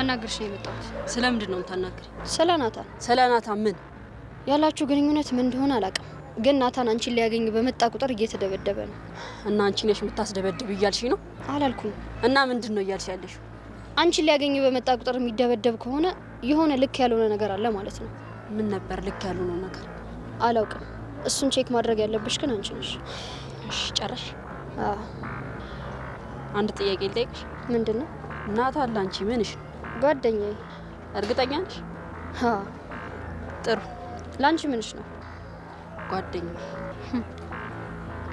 ላናግርሽ ነው የመጣሁት። ስለምንድን ነው የምታናግሪኝ? ስለ ናታን። ስለ ናታን ምን? ያላችሁ ግንኙነት ምን እንደሆነ አላውቅም፣ ግን ናታን አንቺን ሊያገኝ በመጣ ቁጥር እየተደበደበ ነው። እና አንቺ ነሽ የምታስደበድብ እያልሽ ነው? አላልኩም። እና ምንድን ነው እያልሽ ያለሽው? አንቺን ሊያገኝ በመጣ ቁጥር የሚደበደብ ከሆነ የሆነ ልክ ያልሆነ ነገር አለ ማለት ነው። ምን ነበር ልክ ያልሆነው ነገር? አላውቅም። እሱን check ማድረግ ያለብሽ ግን አንቺ ነሽ። እሺ ጨረሽ? አዎ። አንድ ጥያቄ ልጠይቅሽ። ምንድን ነው? ናታን ላንቺ ምንሽ ነው? ጓደኛዬ። እርግጠኛ ነሽ? አዎ። ጥሩ። ላንቺ ምንሽ ነው? ጓደኛዬ።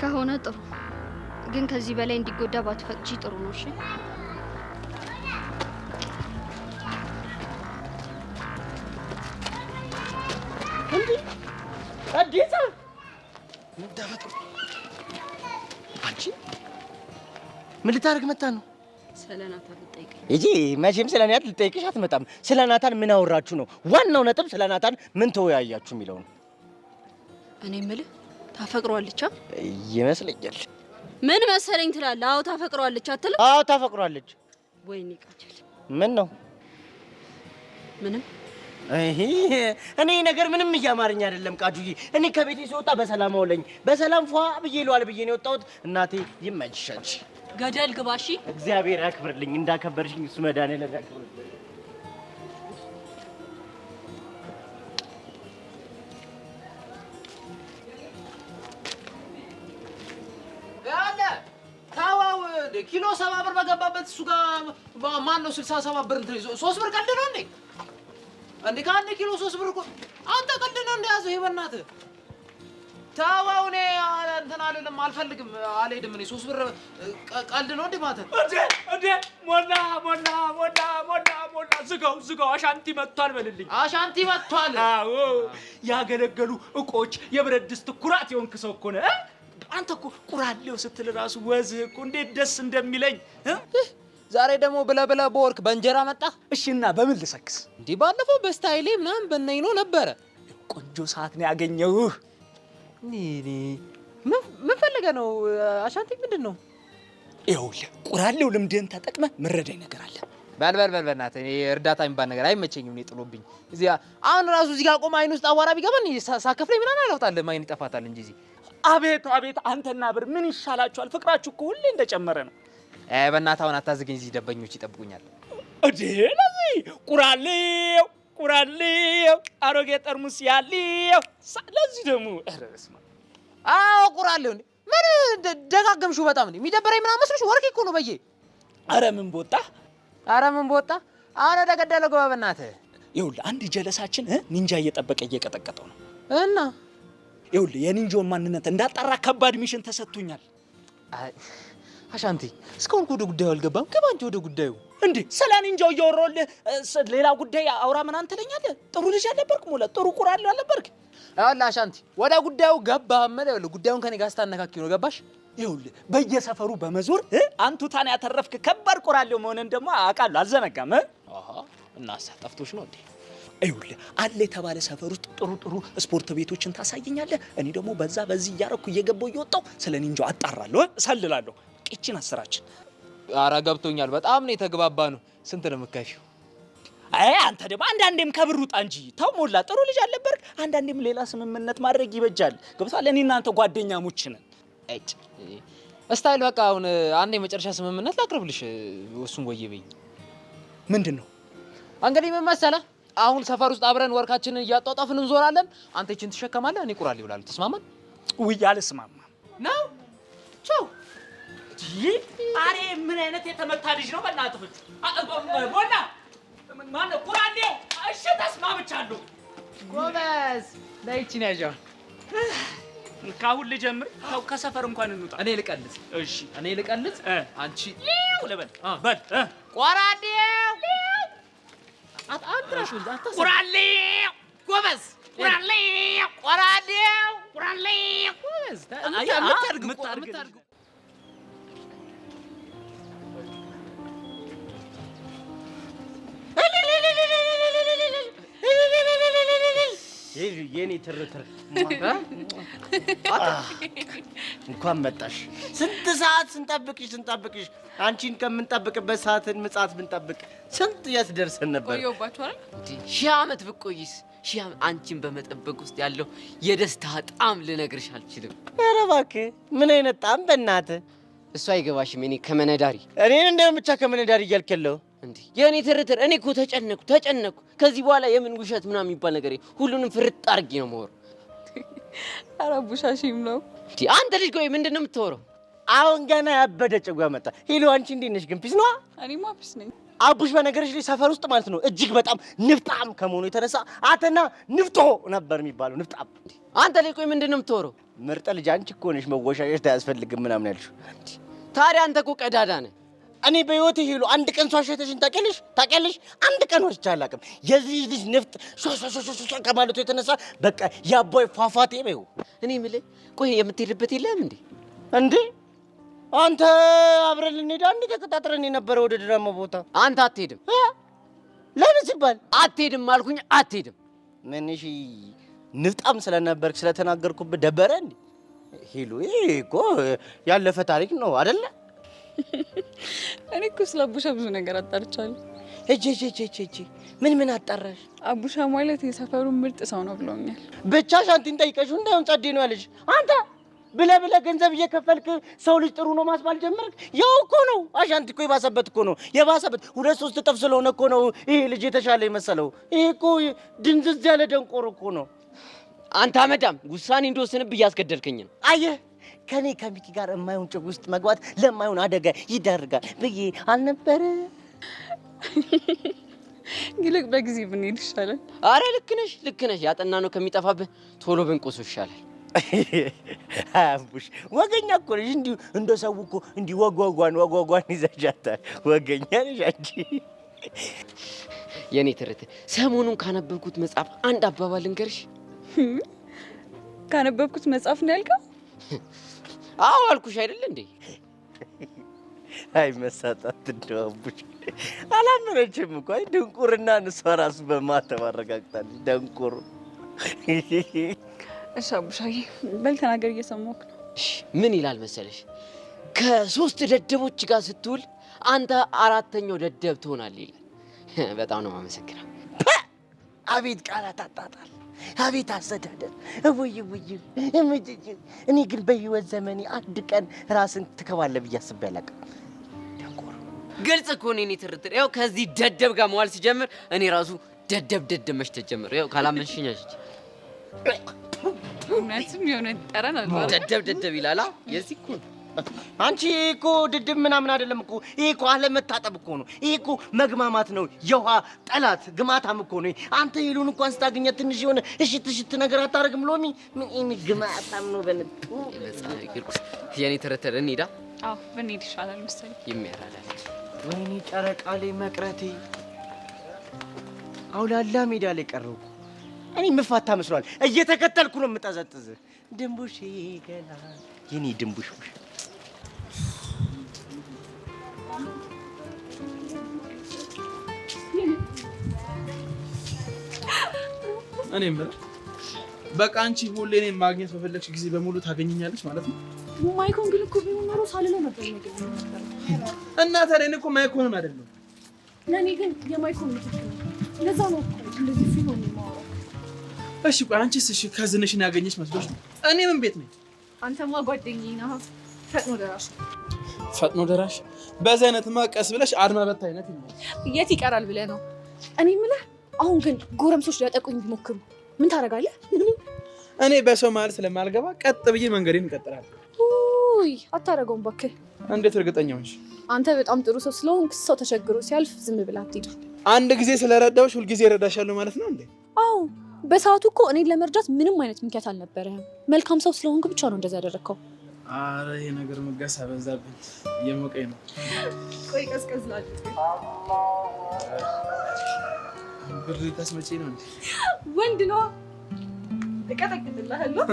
ከሆነ ጥሩ፣ ግን ከዚህ በላይ እንዲጎዳ ባትፈቅጂ ጥሩ ነው። እሺ? እንዴ አዲሳ አንቺ ምን ልታደርግ መጣ ነው? ስለ ናታን ልጠይቀኝ። እጂ መቼም ስለ ናታን ልጠይቅሽ አትመጣም። ስለ ናታን ምን አወራችሁ ነው ዋናው ነጥብ። ስለ ናታን ምን ተወያያችሁ የሚለው ነው። እኔ የምልህ ታፈቅረዋለች? ይመስለኛል። ምን መሰለኝ ትላለህ? አዎ ታፈቅረዋለች አትልም? አዎ ታፈቅረዋለች። ወይኔ ቃጀል። ምን ነው? ምንም። እኔ ነገር ምንም እያማረኝ አይደለም ቃጁዬ። እኔ ከቤቴ ስወጣ በሰላም አውለኝ፣ በሰላም ፏ ብዬ ለዋል ብዬ ነው የወጣሁት። እናቴ ይመችሽ። ገደል ግባ እሺ። እግዚአብሔር ያክብርልኝ፣ እንዳከበርሽኝ እሱ መድኃኒዓለም ያክብርልኝ። ያለ ታዋው ኪሎ 70 ብር በገባበት እሱ ጋር ማን ነው 67 ብር እንትን ይዞ 3 ብር ቀልድ ነው እንዴ? እንዴ ከአንድ ኪሎ 3 ብር እኮ አንተ ቀልድ ነው እንደያዘው። ይሄ በእናትህ ታዋው። እኔ እንትን አልልም፣ አልፈልግም፣ አልሄድም። እኔ 3 ብር ቀልድ ነው እንዴ ማለት ነው? እንዴ እንዴ ሞላ ሞላ ሞላ ሞላ ሞላ፣ ዝጋው ዝጋው፣ አሻንቲ መጥቷል በልልኝ። አሻንቲ መጥቷል። አዎ ያገለገሉ እቆች የብረት ድስት ኩራት የሆንክ ሰው እኮ ነህ። አንተ እኮ ቁራሌው ስትል ራሱ ወዝህ እኮ እንዴት ደስ እንደሚለኝ። ዛሬ ደግሞ ብለህ ብለህ በወርክ በእንጀራ መጣ። እሺ እና በምን ልሰክስ? እንዲህ ባለፈው በስታይሌ ምናምን በነይኖ ነበረ። ቆንጆ ሰዓት ነው ያገኘሁህ። እኔ ምን ፈልገህ ነው አሻንቲ? ምንድን ነው? ይኸውልህ ቁራሌው ልምድህን ተጠቅመህ ምረዳኝ ነገር አለ። በል በል በል በእናትህ፣ እኔ እርዳታ የሚባል ነገር አይመቸኝም። እኔ ጥሎብኝ እዚህ አሁን ራሱ እዚህ ጋር ቆመህ አይን ውስጥ አቧራ ቢገባ እኔ ሳከፍለኝ ምናምን አላወጣልህም፣ አይን ይጠፋታል እንጂ እዚህ። አቤት አቤት፣ አንተና ብር ምን ይሻላችኋል? ፍቅራችሁ እኮ ሁሌ እንደጨመረ ነው። በእናትህ አሁን አታዝገኝ፣ እዚህ ደንበኞች ይጠብቁኛል። እንዴ ለዚህ ቁራሌው ቁራሌው አሮጌ ጠርሙስ ያለው ለዚህ ደግሞ ኧረ በስመ አብ። አዎ ቁራሌው እንዴ ምን ደጋገምሽው? በጣም እንዴ የሚደበረኝ ምናምን መስሎሽ? ወርቄ እኮ ነው በዬ። ኧረ ምን ቦጣ፣ ኧረ ምን ቦጣ። አሁን ወደ ገደለው ግባ በእናትህ። ይኸውልህ አንድ ጀለሳችን ኒንጃ እየጠበቀ እየቀጠቀጠው ነው። እና ይኸውልህ የኒንጃውን ማንነት እንዳጣራ ከባድ mission ተሰጥቶኛል። አይ አሻንቲ እስካሁን እኮ ወደ ጉዳዩ አልገባም። ግባ እንጂ ወደ ጉዳዩ። እንዴ ስለ ኒንጃው እያወራሁልህ ሌላ ጉዳይ አውራ ምናምን ትለኛለህ? ጥሩ ልጅ አልነበርክ ሞላ? ጥሩ ቁራሌው አልነበርክ? ይኸውልህ አሻንቲ ወደ ጉዳዩ ገባህ እምልህ፣ ይኸውልህ ጉዳዩን ከኔ ጋር ስታነካኪው ነው። ገባሽ? ይኸውልህ በየሰፈሩ በመዞር አንቱታን ያተረፍክ ከባድ ቁራሌው መሆንህን ደግሞ አውቃለሁ፣ አልዘነጋም። አሃ እናሳ ጠፍቶሽ ነው እንዴ? ይኸውልህ አለ የተባለ ሰፈር ውስጥ ጥሩ ጥሩ ስፖርት ቤቶችን ታሳየኛለህ። እኔ ደግሞ በዛ በዚህ እያረኩ እየገባሁ እየወጣሁ ስለ ኒንጃው አጣራለሁ፣ እሰልላለሁ። ቂችን አስራችን። ኧረ ገብቶኛል። በጣም ነው የተግባባ ነው። ስንት ነው የምትከፊው? አይ አንተ ደግሞ አንዳንዴም ከብር ውጣ እንጂ ተው ሞላ። ጥሩ ልጅ አልነበርክ? አንዳንዴም ሌላ ስምምነት ማድረግ ይበጃል። ገብቶሃል? እኔ እና አንተ ጓደኛሞች ነን። እጭ ስታይል በቃ አሁን አንድ የመጨረሻ ስምምነት ላቅርብልሽ። እሱን ወይ በይኝ። ምንድን ነው እንግዲህ ምን መሰለህ፣ አሁን ሰፈር ውስጥ አብረን ወርካችንን እያጧጧፍን እንዞራለን። አንተ ይችን ትሸከማለህ፣ እኔ ቁራሌ እውላለሁ። ተስማማን? ውይ አልስማማም። ነው ቻው። አሬ ምን አይነት የተመታ ልጅ ነው? በእናትህ ሞላ ማነው ቁራሌው? እሺ ተስማምቻለሁ። ጎበዝ። ነይ ይችን ያዣው። ካሁን ልጀምር። ተው ከሰፈር እንኳን እንውጣ። እኔ ልቀልጽ። እሺ እኔ ልቀልጽ። አንቺ ሊው ልበል። በል ቁራሌው። አትራሽ እንጂ አታስብ። ቁራሌው። ጎበዝ። ቁራሌው። ቁራሌው። ቁራሌው። ጎበዝ። የምታድግ የኔ ትርትር እንኳን መጣሽ። ስንት ሰዓት ስንጠብቅሽ ስንጠብቅሽ አንቺን ከምንጠብቅበት ሰዓትን ምጽአት ብንጠብቅ ስንት የት ደርሰን ነበር። ቆየሁባችሁ አይደል? ሺህ ዓመት ብቆይስ ሺህ ዓመት አንቺን በመጠበቅ ውስጥ ያለው የደስታ ጣዕም ልነግርሽ አልችልም። ኧረ እባክህ ምን አይነት ጣዕም በእናትህ። እሱ አይገባሽም። እኔ ከመነዳሪ እኔን እንደውም ብቻ ከመነዳሪ እያልክ ያለው እንዴ የእኔ ትርትር። እኔ እኮ ተጨነኩ ተጨነኩ። ከዚህ በኋላ የምን ውሸት ምናምን የሚባል ነገር ሁሉንም ፍርጥ አድርጌ ነው የማወራው። ኧረ አቡሻ shame ነው እንዴ አንተ ልጅ ቆይ ምንድን ነው የምታወራው? አሁን ገና ያበደ ጭጓ መጣ። Hello አንቺ እንዴት ነሽ ግን? Peace ነዋ። እኔማ peace ነኝ። አቡሽ በነገርሽ ላይ ሰፈር ውስጥ ማለት ነው እጅግ በጣም ንፍጣም ከመሆኑ የተነሳ አተና ንፍጦ ነበር የሚባለው። ንፍጣም። አንተ ልጅ ቆይ ምንድን ነው የምታወራው? ምርጥ ልጅ አንቺ እኮ ነሽ መወሻሸት አያስፈልግም ምናምን ያልሽው። ታዲያ አንተ እኮ ቀዳዳ ነህ። እኔ በህይወቴ ሄሉ አንድ ቀን ሷሸተሽን ታውቂያለሽ? ታውቂያለሽ? አንድ ቀን ወስጄ አላውቅም። የዚህ ልጅ ንፍጥ ሿሿሿሿ ከማለቱ የተነሳ በቃ የአባይ ፏፏቴ በይው። እኔ የምልህ ቆይ የምትሄድበት የለህም እንዴ? እንዴ አንተ አብረን ልንሄድ አንድ ተቀጣጥረን የነበረ ወደ ድራማ ቦታ። አንተ አትሄድም። ለምን ሲባል አትሄድም አልኩኝ። አትሄድም። ምን እሺ ንፍጣም ስለነበርክ ስለተናገርኩብህ ደበረ እንዴ? ሄሉ ይሄ እኮ ያለፈ ታሪክ ነው አይደለ? እኔ እኮ ስለ አቡሻ ብዙ ነገር አጣርቻለሁ። እጄ እጄ እጄ ምን ምን አጣራሽ? አቡሻ ማለት የሰፈሩ ምርጥ ሰው ነው ብሎኛል። ብቻ ሻንቲን ጠይቀሽው እንዳይሆን ጸዴ ነው ያለሽ። አንተ ብለህ ብለህ ገንዘብ እየከፈልክ ሰው ልጅ ጥሩ ነው ማስባል ጀመርክ። ያው እኮ ነው አሻንቲ እኮ የባሰበት እኮ ነው የባሰበት። 2-3 እጥፍ ስለሆነ እኮ ነው ይሄ ልጅ የተሻለ የመሰለው። ይሄ እኮ ድንዝዝ ያለ ደንቆሮ እኮ ነው። አንተ አመዳም ውሳኔ እንደወሰንብህ እያስገደልከኝ ነው። አየህ ከኔ ከሚኪ ጋር የማይሆን ጭቅ ውስጥ መግባት ለማይሆን አደጋ ይዳርጋል ብዬ አልነበረ? ይልቅ በጊዜ ብንሄድ ይሻላል። አረ ልክ ነሽ ልክ ነሽ። ያጠና ነው ከሚጠፋብህ ቶሎ ብንቆሶ ይሻላል። አቡሽ ወገኛ እኮ ነሽ። እንዲሁ እንደ ሰው እኮ እንዲህ ወጓጓን ወጓጓን ይዘሻታል። ወገኛ ነሽ አንቺ። የኔ ትርት ሰሞኑን ካነበብኩት መጽሐፍ አንድ አባባል ልንገርሽ። ካነበብኩት መጽሐፍ ነው ያልከው? አዎ አልኩሽ አይደል እንዴ? አይ መሳጣት እንደው አቡሽ አላመነችም እኮ። አይ ድንቁርና እሷ ራሱ በማተብ አረጋግጣለች። ደንቁር። እሺ አቡሻዬ በል ተናገር፣ እየሰማሁህ ነው። እሺ ምን ይላል መሰለሽ፣ ከ3 ደደቦች ጋር ስትውል አንተ 4ኛው ደደብ ትሆናለህ ይላል። በጣም ነው የማመሰግነው። አቤት ቃላት አጣጣል፣ አቤት አስተዳደር። እውይ እውይ እምጅጅ። እኔ ግን በህይወት ዘመኔ አንድ ቀን ራስን ትከባለህ ብዬ አስቤ አላውቅም። ደንቆሮ። ግልጽ እኮ ነው የኔ ትርትር። ያው ከዚህ ደደብ ጋር መዋል ሲጀምር እኔ ራሱ ደደብ ደደብ መሽተት ጀመረ። ያው ካላመንሽኝ አልሽ። እውነትም የሆነ ጠረን አለው አይደል? ደደብ ደደብ ይላል። የዚህ እኮ ነው። አንቺ እኮ ድድብ ምናምን አይደለም እኮ። ይሄ እኮ አለመታጠብ እኮ ነው። ይሄ እኮ መግማማት ነው። የውሃ ጠላት ግማታም እኮ ነው። አንተ ሄሉን እንኳን ስታገኛት ትንሽ የሆነ እሽት እሽት ነገር አታደርግም? ሎሚ ምን ይሄ ግማታም ነው። በነቱ የኔ ተረተረ እንሂዳ። አዎ ብንሄድ ይሻላል መሰለኝ። ይመራላል። ወይኔ ጨረቃ ላይ መቅረቴ አውላላ ሜዳ ላይ ቀረሁ እኮ። እኔ ምፋታ መስሏል። እየተከተልኩ ነው የምጠዘጥዝህ። ድንቡሽ ገላ የኔ ድንቡሽ ቡሽ። እኔ የምልህ በቃ አንቺ ሁሌ እኔን ማግኘት በፈለግሽ ጊዜ በሙሉ ታገኘኛለሽ ማለት ነው? ማይኮን ግን እኮ ቢሆን ኖሮ ሳልለው ነበር የሚያገኘኝ ነበር። እና ታዲያ እኔ እኮ ማይኮንን አይደለም። ለእኔ ግን የማይኮን ምትክ ነው። ለዛ ነው እኮ እንደዚህ ፊት ሆኜ የማወራው። እሺ ቆይ አንቺስ እሺ ከዝንሽን ያገኘሽ መስሎሽ ነው? እኔ ምን ቤት ነኝ? አንተማ ጓደኛዬ ነህ። ፈጥኖ ደራሽ። ፈጥኖ ደራሽ? በዚህ አይነትማ ቀስ ብለሽ አድማ በታኝ አይነት ይሆናል። የት ይቀራል ብለህ ነው? እኔ የምልህ አሁን ግን ጎረምሶች ሊያጠቁኝ ቢሞክሩ ምን ታደርጋለህ? እኔ በሰው መሀል ስለማልገባ ቀጥ ብዬ መንገዴን እቀጥላለሁ። ውይ አታደርገውም እባክህ። እንዴት እርግጠኛ ሆንሽ? አንተ በጣም ጥሩ ሰው ስለሆንክ ሰው ተቸግሮ ሲያልፍ ዝም ብለህ አትሄድም። አንድ ጊዜ ስለረዳሁሽ ሁል ጊዜ እረዳሻለሁ ማለት ነው እንዴ? አዎ በሰዓቱ እኮ እኔን ለመርዳት ምንም አይነት ምክንያት አልነበረህም። መልካም ሰው ስለሆንክ ብቻ ነው እንደዛ ያደረግከው። አረ ይሄ ነገር መጋስ አበዛብኝ፣ እየሞቀኝ ነው። ቆይ ቀዝቀዝ ላድርግ። ብር ታስመጪ ነው እንዴ? ወንድ ነው። እቀጠቅጥልሃለሁ።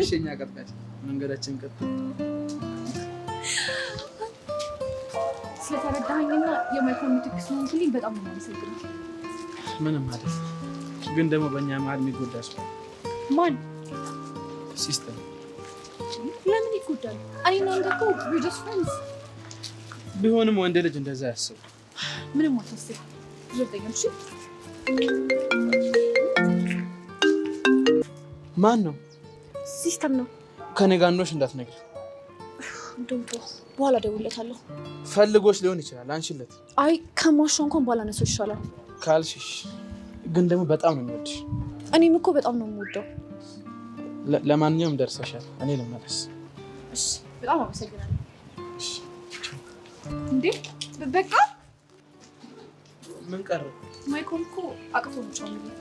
እሺ እኛ ቀጥቃጭ መንገዳችን ቀጥ። ስለተረዳኸኝና የማይኮን ምትክ ስለሆንክልኝ በጣም ነው የማመሰግነው። ምንም አይደል። ግን ደግሞ በእኛ መሀል የሚጎዳ ሰው አለ። ማን? ሲስተም። ለምን ይጎዳል? እኔና አንተ እኮ we're just friends። ቢሆንም ወንድ ልጅ እንደዛ ያስብ። ምንም አታስብ። ብዙ አልጠየቅም። እሺ። ማን ነው? ሲስተም ነው። ከኔ ጋር እንደሆንሽ እንዳትነግሪ። እንደውም ተው፣ በኋላ እደውልለታለሁ። ፈልጎሽ ሊሆን ይችላል። አንሺለት። አይ፣ ከማሻው እንኳን ባላነሳው ይሻላል። ካልሽሽ። ግን ደግሞ በጣም ነው የሚወድሽ። እኔም እኮ በጣም ነው የምወደው። ለማንኛውም ደርሰሻል። እኔ ልመለስ። እሺ፣ በጣም አመሰግናለሁ። እንዴ፣ በቃ። ምን ቀረ? ማይኮን እኮ አቅቶ ነው ጫው የሚለው።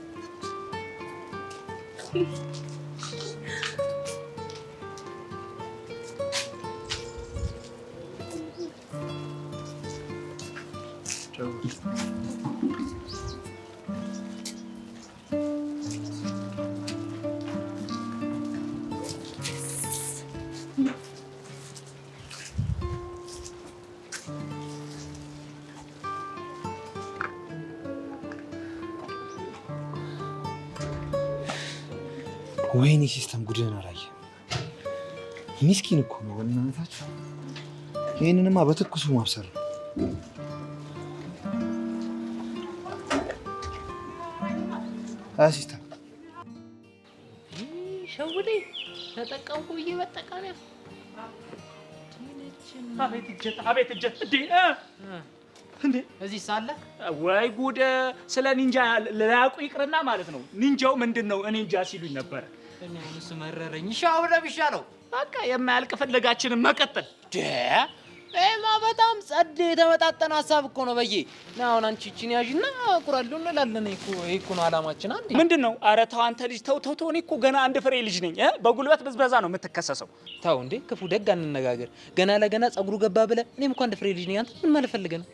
ወይኔ ሲስተም፣ ጉድህን አላየህ። ሚስኪን እኮ ነው በእናታችሁ። ይህንንማ በትኩሱ ማብሰር ነው። ሲስተም። ሸውዴ ተጠቀምኩ ብዬ መጠቀሚያ። አቤት እጀት፣ አቤት እጀት! እንዴ እንዴ! እዚህ ሳለ። ወይ ጉድ! ስለ ኒንጃ ላያውቁ ይቅርና ማለት ነው፣ ኒንጃው ምንድን ነው እኔ እንጃ ሲሉኝ ነበረ። እኔ አሁን እሱ መረረኝ። ሻው ነው የሚሻለው። በቃ የማያልቅ ፍለጋችንን መቀጠል። ይሄማ በጣም ጸድ የተመጣጠነ ሀሳብ እኮ ነው። በዬ ና አሁን አንቺ ይቺን ያዥና ቁራሌው እንላለን። ይሄ እኮ ነው አላማችን። አንዴ ምንድን ነው? ኧረ ተው አንተ ልጅ፣ ተው ተው ተው። እኔ እኮ ገና አንድ ፍሬ ልጅ ነኝ እ በጉልበት ብዝበዛ ነው የምትከሰሰው። ተው እንዴ፣ ክፉ ደግ አንነጋገር። ገና ለገና ጸጉሩ ገባ ብለህ እኔም እኮ አንድ ፍሬ ልጅ ነኝ። አንተ ምን ማለት ፈልገህ ነው?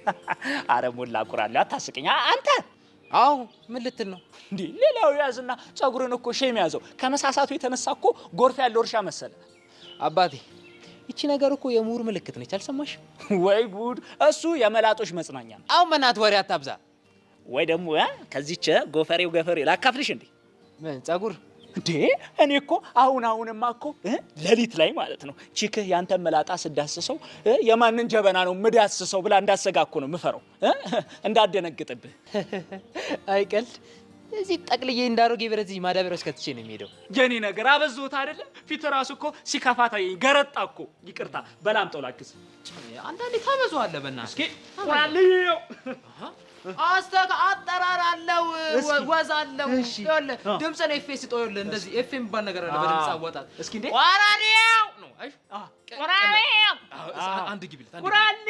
አረ ሞላ ቁራሌው፣ አታስቀኝ አንተ። አዎ፣ ምን ልትል ነው እንዴ? ሌላው ያዝና ጸጉርን እኮ shame ያዘው። ከመሳሳቱ የተነሳ እኮ ጎርፍ ያለው እርሻ መሰለ። አባቴ፣ ይቺ ነገር እኮ የምሁር ምልክት ነች። አልሰማሽ? ወይ ጉድ! እሱ የመላጦች መጽናኛ ነው። አሁን በእናትህ ወሬ አታብዛ። ወይ ደግሞ ከዚች ጎፈሬው ገፈሬ ላካፍልሽ እንዴ? ምን ጸጉር? እንዴ፣ እኔ እኮ አሁን አሁንማ እኮ ሌሊት ላይ ማለት ነው chick ህ ያንተን መላጣ ስዳስሰው የማንን ጀበና ነው ምዳስሰው ብላ እንዳሰጋ እኮ ነው ምፈረው፣ እንዳደነግጥብህ። አይ ቀልድ፣ እዚህ ጠቅልዬ እንዳሮጌ ብረት እዚህ ማዳበሪያ ውስጥ ከትቼ ነው የሚሄደው። የኔ ነገር አበዞት አይደለ? ፊት ራሱ እኮ ሲከፋታ ገረጣ እኮ። ይቅርታ፣ በላምጠው ላግዝ። አንዳንዴ ታበዛዋለህ። በእናትህ። እስኪ ቁራልየው። አስተካ አጠራር አለው፣ ወዝ አለው። ይኸውልህ ድምፅን ኤፌ ስጠው። ይኸውልህ እንደዚህ ኤፌ የሚባል ነገር አለ በድምፅ አወጣጥ። እስኪ እንዴ? ቋራኔው ነው። አይ ቁራሌው። አንድ ግቢለት። አንድ ቁራሌ፣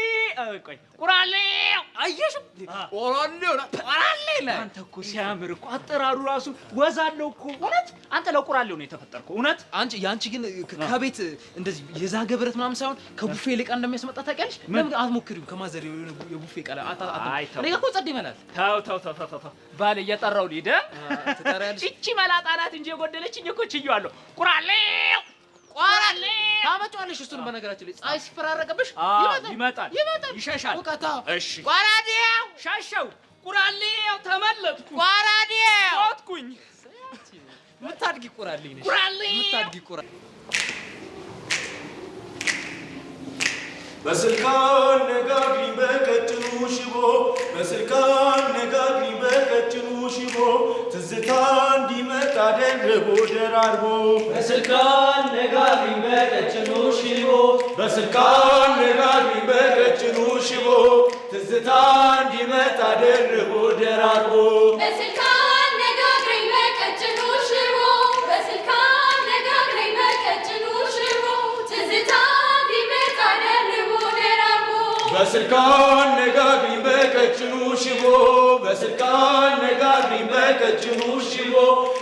ቆይ፣ ቁራሌው አየሽም? ቁራሌው ቁራሌ ላይ። አንተ እኮ ሲያምር እኮ አጠራሩ ራሱ ወዝ አለው እኮ። እውነት አንተ ለቁራሌው ነው የተፈጠርከው። እውነት። አንቺ ያንቺ ግን ከቤት እንደዚህ የዛገ ብረት ምናምን ሳይሆን ከቡፌ ዕቃ እንደሚያስመጣ ታውቂያለሽ። ለምን አትሞክሪውም? ከማዘር የቡፌ ዕቃ እኔ ጋር እኮ ጸድ ይመላል። ተው ተው ተው ተው ተው፣ ባል እየጠራው ልሂድ። ትጠሪያለሽ? እቺ መላጣ ናት እንጂ የጎደለችኝ እኮ ችዬዋለሁ። ቁራሌው። ቋራሌ ታመጪዋለሽ። እሱን በነገራችን ላይ ፀሐይ ሲፈራረቅብሽ ይመጣል። ይመጣል፣ ይሸሻል። እውቀታ። እሺ። ቋራዴው። ሸሸው። ቁራሌው ተመለጥኩ። ቋራዴው። ሞትኩኝ። የምታድጊ ቁራሌ ነሽ። ቁራሌው። የምታድጊ ቁራ። በስልክ አነጋግሪኝ በቀጭኑ ሽቦ፣ በስልክ አነጋግሪኝ በቀጭኑ ሽቦ፣ ትዝታ እንዲመጣ ደርቦ ደራርቦ። በስልክ አነጋግሪኝ በቀጭኑ ሽቦ፣ በስልክ አነጋግሪኝ በቀጭኑ ሽቦ፣ ትዝታ እንዲመጣ ደርቦ ደራርቦ። በስልክ አነጋግረኝ በቀጭኑ ሽቦ፣ በስልክ አነጋግረኝ በቀጭኑ ሽቦ፣ ትዝታ ቢመጣ ደርቦ ደራርቦ። በስልክ አነጋግሪኝ በቀጭኑ ሽቦ፣ በስልክ አነጋግሪኝ በቀጭኑ ሽቦ፣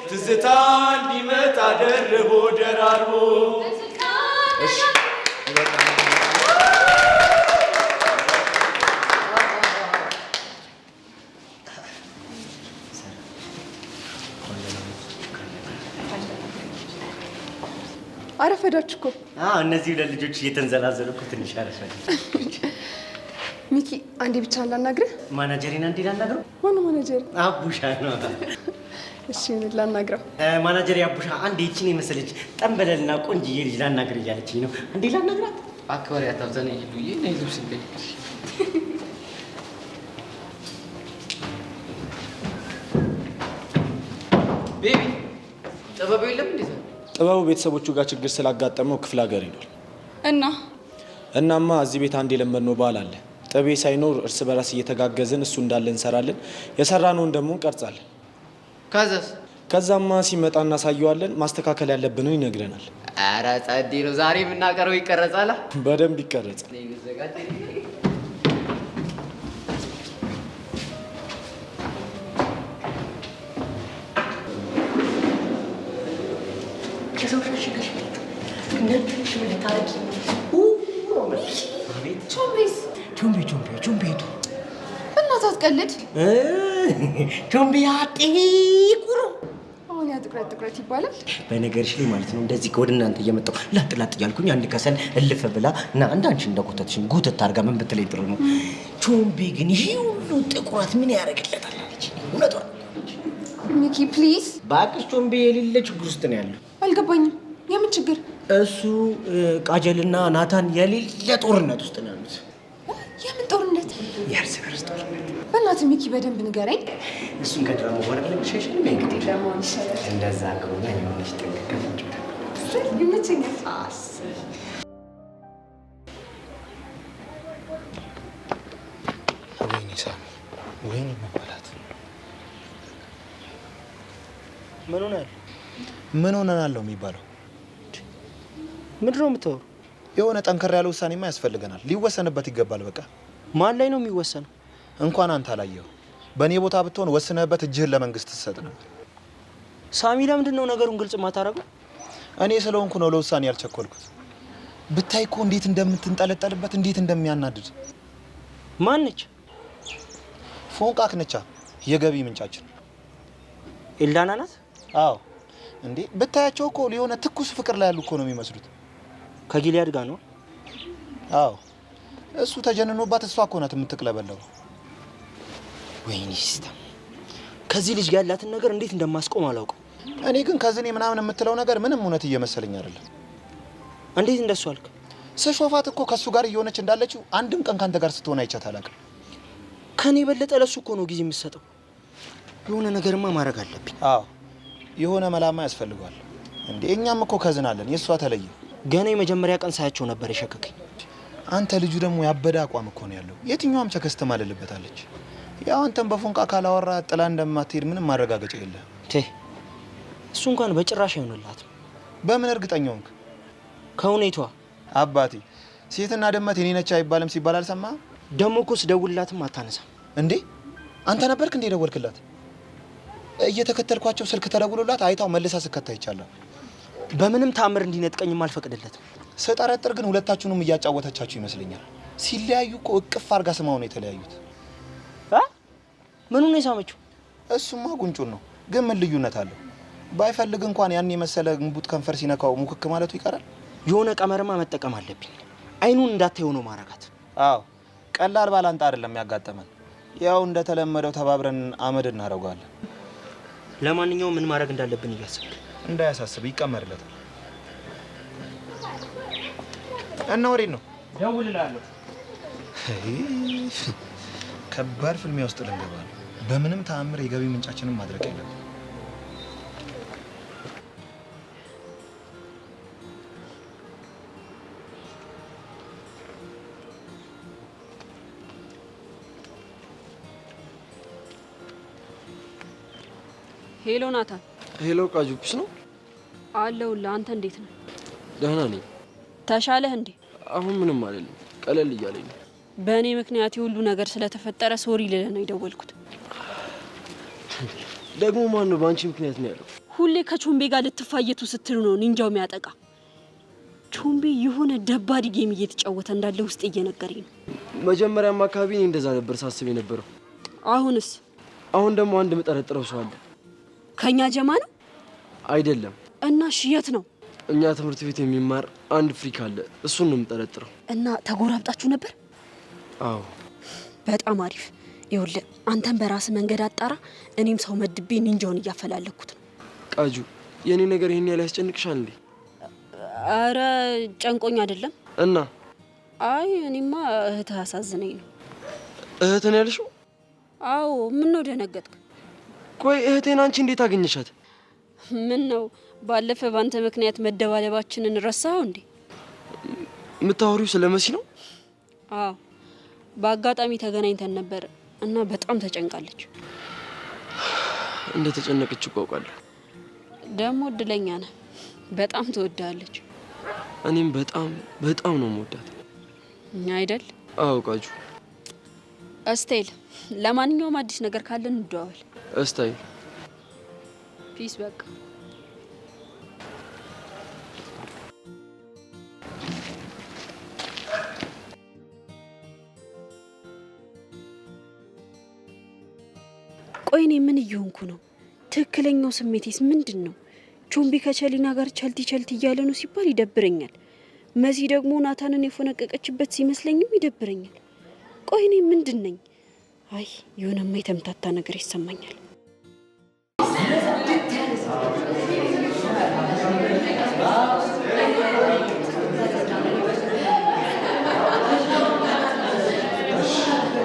ትዝታ እንዲመጣ ደርቦ ደራርቦ። እሺ። አረፈዳችሁ እኮ። አዎ፣ እነዚህ ሁለት ልጆች እየተንዘላዘሉ እኮ ትንሽ አረፈደ። ሚኪ አንዴ ብቻ ላናግርህ። ማናጀሬን አንዴ ላናግረው። ማነው ማናጀር? አቡሻ ነው። እሺ ላናግረው። ማናጀር አቡሻ አንዴ ይቺን የመሰለች ጠንበለልና ቆንጅዬ ልጅ ላናግር እያለችኝ ነው። አንዴ ላናግራት። አክባሪ አታብዛን። ይሉዬ ነይ ልብስ እንቀይር። Baby ጥበቡ የለም እንዴ? ጥበቡ ቤተሰቦቹ ጋር ችግር ስላጋጠመው ክፍለ ሀገር ሄዷል። እና እናማ እዚህ ቤት አንድ የለመድነው ባህል አለ። ጥቤ ሳይኖር እርስ በራስ እየተጋገዝን እሱ እንዳለ እንሰራለን። የሰራነውን ደግሞ እንቀርጻለን። ከዛስ? ከዛማ ሲመጣ እናሳየዋለን። ማስተካከል ያለብንን ይነግረናል። ኧረ ጸዴ ነው። ዛሬ የምናቀርበው ይቀረጻል፣ በደንብ ይቀረጻል። ቾምቤ ቾምቤ ቾምቤ ቱ በእናትህ አትቀልድ። ቾምቤ ጥቁሩ አሁን ያ ጥቁረት ጥቁረት ይባላል። በነገርሽ ላይ ማለት ነው እንደዚህ ከወደ እናንተ እየመጣሁ ላጥ ላጥ እያልኩኝ አንድ ከሰል እልፍ ብላ እና አንዳንቺ እንደጎተትሽኝ ጎተት አድርጋ ምን ብትለኝ ጥሩ ነው። ቾምቤ ግን ይሄ ሁሉ ጥቁረት ምን ያደርግለታል አለች። እውነቷን ሚኪ please። እባክሽ ቾምቤ የሌለ ችግር ውስጥ ነው ያለው። አልገባኝም። የምን ችግር? እሱ ቃጀልና ናታን የሌለ ጦርነት ውስጥ ነው ያሉት። የምን ጦርነት? የእርስ በርስ ጦርነት። በእናትህ ሚኪ በደንብ ንገረኝ። እሱን ከድራማ በኋላ ብለሽ እንግዲህ ለመሆን ይሻላል። እንደዛ ከሆነ የሆነች ጥንቅቅ ይመቸኛል። ወይኔ ሳሚ፣ ወይኔ መበላት። ምን ሆናል? ምን ሆነናል ነው የሚባለው? ምንድን ነው የምታወሩ? የሆነ ጠንከር ያለ ውሳኔማ ያስፈልገናል። ሊወሰንበት ይገባል። በቃ ማን ላይ ነው የሚወሰነው? እንኳን አንተ አላየኸው። በእኔ ቦታ ብትሆን ወስነህበት እጅህን ለመንግስት ትሰጥ ነበር። ሳሚ፣ ለምንድን ነው ነገሩን ግልጽ ማታረገው? እኔ ስለሆንኩ ነው ለውሳኔ ያልቸኮልኩት። ብታይ እኮ እንዴት እንደምትንጠለጠልበት እንዴት እንደሚያናድድ። ማነች? ፎንቃክ ነቻ፣ የገቢ ምንጫችን። ኤልዳና ናት? አዎ። እንዴ ብታያቸው እኮ የሆነ ትኩስ ፍቅር ላይ ያሉ እኮ ነው የሚመስሉት። ከጊሊያድ ጋር ነው? አዎ። እሱ ተጀንኖባት እሷ እኮ ናት የምትቅለበለው። ወይኔ system፣ ከዚህ ልጅ ጋር ያላትን ነገር እንዴት እንደማስቆም አላውቅም። እኔ ግን ከዝኔ ምናምን የምትለው ነገር ምንም እውነት እየመሰለኝ አይደለም። እንዴት እንደሱ አልክ? ስሾፋት እኮ ከእሱ ጋር እየሆነች እንዳለችው አንድም ቀን ካንተ ጋር ስትሆን አይቻት አላውቅም። ከኔ የበለጠ ለሱ እኮ ነው ጊዜ የምትሰጠው። የሆነ ነገርማ ማድረግ አለብኝ። አዎ የሆነ መላማ ያስፈልገዋል። እንዴ እኛም እኮ ከዝናለን፣ የእሷ ተለየ። ገና የመጀመሪያ ቀን ሳያቸው ነበር የሸከከኝ። አንተ ልጁ ደግሞ ያበደ አቋም እኮ ነው ያለው። የትኛዋም ቸከስ ትማልልበታለች። ያው አንተም በፎንቃ ካላወራ ጥላ እንደማትሄድ ምንም ማረጋገጫ የለህም። እሱ እንኳን በጭራሽ አይሆንላትም። በምን እርግጠኛ ሆንክ? ከሁኔታዋ። አባቴ ሴትና ድመት የኔ ነች አይባልም ሲባል አልሰማህም? ደግሞ እኮ ስደውልላትም አታነሳም። እንዴ አንተ ነበርክ እንዴ ደወልክላት? እየተከተልኳቸው ስልክ ተደውሎላት አይታው መልሳ ስከታ ይቻላል። በምንም ተአምር እንዲነጥቀኝም አልፈቅድለትም። ስጠረጥር ግን ሁለታችሁንም እያጫወተቻችሁ ይመስለኛል። ሲለያዩ እኮ እቅፍ አርጋ ስማው ነው የተለያዩት። ምኑን ነው የሳመችው? እሱማ ጉንጩን ነው። ግን ምን ልዩነት አለው? ባይፈልግ እንኳን ያን የመሰለ እንቡጥ ከንፈር ሲነካው ሙክክ ማለቱ ይቀራል። የሆነ ቀመርማ መጠቀም አለብኝ። አይኑን እንዳታየው ነው ማረጋት። አዎ ቀላል ባላንጣ አይደለም ያጋጠመን። ያው እንደተለመደው ተባብረን አመድ እናደርገዋለን። ለማንኛውም ምን ማድረግ እንዳለብን እያሰብክ እንዳያሳስብ ይቀመርለታል። እና ወዴት ነው? ደውልልሃለሁ። ከባድ ፍልሚያ ውስጥ ልንገባ ነው። በምንም ተአምር የገቢ ምንጫችንን ማድረቅ የለብን። Hello ናታን። Hello ቃጁ፣ peace ነው አለሁልህ። አንተ እንዴት ነህ? ደህና ነኝ። ተሻለህ እንዴ? አሁን ምንም አይደለም፣ ቀለል እያለኝ ነው። በእኔ ምክንያት የሁሉ ነገር ስለተፈጠረ sorry ልልህ ነው የደወልኩት። ደግሞ ማን ነው በአንቺ ምክንያት ነው ያለው? ሁሌ ከቾምቤ ጋር ልትፋየቱ ስትሉ ነው ኒንጃው የሚያጠቃ። ቾምቤ የሆነ ደባሪ game እየተጫወተ እንዳለ ውስጥ እየነገረኝ ነው። መጀመሪያም አካባቢ እኔ እንደዛ ነበር ሳስብ የነበረው። አሁንስ? አሁን ደግሞ አንድ የምጠረጥረው ሰው አለ። ከኛ ጀማ ነው? አይደለም። እና እሺ የት ነው? እኛ ትምህርት ቤት የሚማር አንድ freak አለ። እሱን ነው የምጠረጥረው። እና ተጎራብጣችሁ ነበር? አዎ። በጣም አሪፍ። ይኸውልህ አንተም በራስህ መንገድ አጣራ፣ እኔም ሰው መድቤ ኒንጃውን እያፈላለኩት ነው። ቃጁ፣ የእኔ ነገር ይሄን ያህል ያስጨንቅሻል እንዴ? አረ ጨንቆኝ አይደለም። እና አይ እኔማ እህትህ አሳዝነኝ ነው። እህትን ያልሽው? አዎ። ምን ነው ደነገጥክ? ቆይ እህቴን አንቺ እንዴት አገኘሻት? ምን ነው ባለፈ ባንተ ምክንያት መደባደባችንን ረሳኸው እንዴ? የምታወሪው ስለ መሲ ነው? አዎ፣ በአጋጣሚ ተገናኝተን ነበር እና በጣም ተጨንቃለች። እንደ ተጨነቀች እኮ አውቃለሁ። ደግሞ እድለኛ ነህ፣ በጣም ትወዳለች። እኔም በጣም በጣም ነው የምወዳት። አይደል? አዎ ቃጁ። እስቴል፣ ለማንኛውም አዲስ ነገር ካለን እንደዋወል። እስታይል Peace። በቃ ቆይ እኔ ምን እየሆንኩ ነው? ትክክለኛው ስሜቴስ ምንድን ነው? ቾምቢ ከቸሊና ጋር ቸልቲ ቸልቲ እያለ ነው ሲባል ይደብረኛል። መሲ ደግሞ ናታንን የፎነቀቀችበት ሲመስለኝም ይደብረኛል። ቆይ እኔ ምንድን ነኝ? አይ የሆነማ የተምታታ ነገር ይሰማኛል።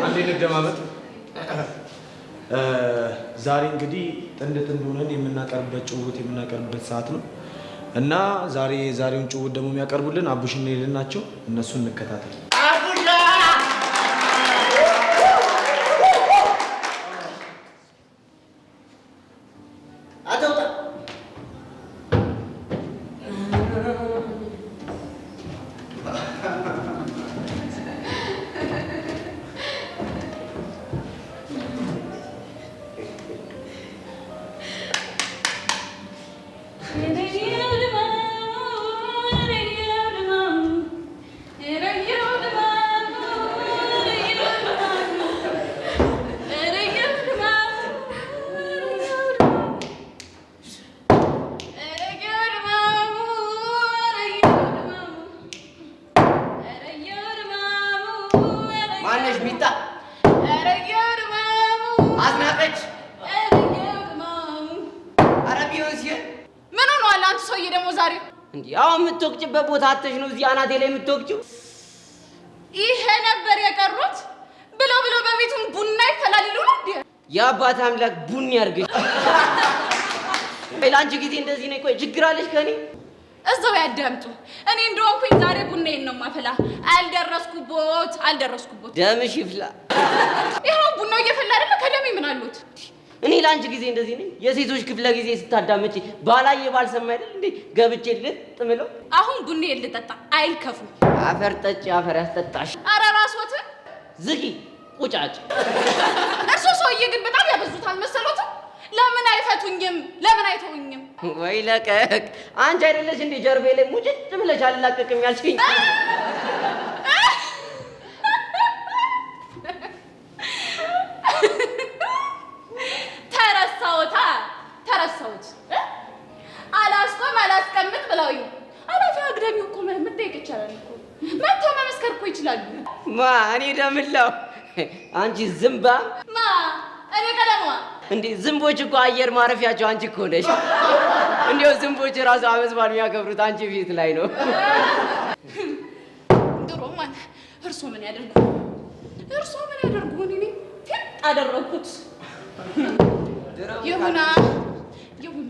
አንዴ እንደማመጥ። ዛሬ እንግዲህ ጥንድ ጥንድ ሆነን የምናቀርብበት ጭውውት የምናቀርብበት ሰዓት ነው እና ዛሬ የዛሬውን ጭውውት ደግሞ የሚያቀርቡልን አቡሽና ሄለን ናቸው። እነሱን እንከታተል። ማነሽ ሚጣ አዝናቀች? ኧረ ቢዮንሴ ምን ሆነዋል? አንተ ሰውዬ ደግሞ ዛሬ እንዲህ አሁን የምትወቅጭበት ቦታ አተሽ ነው እዚህ አናቴ ላይ የምትወቅጭው? ይሄ ነበር የቀሩት ብለው ብለው በቤቱም ቡና ይፈላልሉ ነው እንዴ? የአባት አምላክ ቡኒ ያርግሽ። ለአንቺ ጊዜ እንደዚህ ነኝ። ቆይ ችግር አለሽ ከእኔ? እዛው ያዳምጡ። እኔ እንደሆንኩኝ ዛሬ ቡናዬን ነው ማፈላ። አልደረስኩቦት አልደረስኩቦት። ደምሽ ይፍላ። ይኸው ቡናው እየፈላ አይደለ? ከደሜ ምን አሉት? እኔ ለአንቺ ጊዜ እንደዚህ ነኝ። የሴቶች ክፍለ ጊዜ ስታዳምጪ ባላየ ባልሰማ አይደል እንዴ ገብቼ ልጥ ምለው? አሁን ቡናዬን ልጠጣ አይልከፉ። አፈር ጠጪ፣ አፈር ያስጠጣሽ። ኧረ ራስዎትን ዝጊ ቁጫጭ። እርሶ ሰውዬ ግን በጣም ያበዙታል መሰሎትም። ለምን አይፈቱኝም? ለምን አይተውኝም? ወይ ለቀቅ። አንቺ አይደለሽ እንዴ ጀርቤ ላይ ሙጭጭ ብለሽ አልላቀቅም ያልሽኝ? ተረሳሁታ፣ ተረሳሁት። አላስቆም አላስቀምጥ ብለውኝ አላፊ አግዳሚው እኮ መጠየቅ ይቻላል እኮ መጥቶ መመስከር እኮ ይችላሉ። ማ እኔ ደምላው አንቺ ዝምባ ማ እኔ ቀለሟ እንዴ ዝንቦች እኮ አየር ማረፊያቸው አንቺ እኮ ነሽ። እንዲያው ዝንቦች ራሱ ዓመት በዓል የሚያከብሩት አንቺ ፊት ላይ ነው። ድሮ ማን እርሶ ምን ያደርጉ? እርሶ ምን ያደርጉ? እኔ ፊት አደረኩት። ይሁና ይሁን።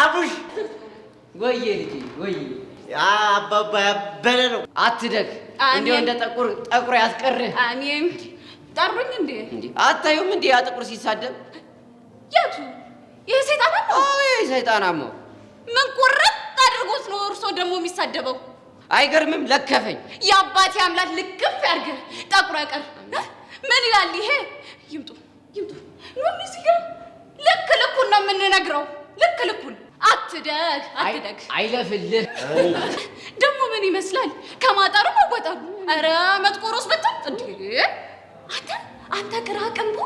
አቡሽ ወዬ ልጄ ወዬ። አባባ ያበለ ነው። አትደግ። እንዲያው እንደ ጠቁር ጠቁር ያስቀርህ። አሜን። ጠሩኝ እንዴ? እንዴ አታዩም እንዴ ያ ጥቁር ሲሳደብ? የቱ? ይሄ ሰይጣን ነው? አዎ ይሄ ሰይጣናማ። ምን ቁርጥ አድርጎት ነው እርሶ ደግሞ የሚሳደበው? አይገርምም? ለከፈኝ። የአባቴ አምላክ ልክፍ ያድርግህ። ጠቁር ያቀር ምን ይላል ይሄ? ይምጡ ይምጡ። ኑ እዚህ ጋር ልክ ልኩን ነው የምንነግረው። ልክ ልኩን። አትደግ አትደግ። አይለፍልህ። ደግሞ ምን ይመስላል ከማጠሩ መወጠሩ። ኧረ መጥቆሮስ ብትል እንዴ! አንተ አንተ ግራ ቅንቡ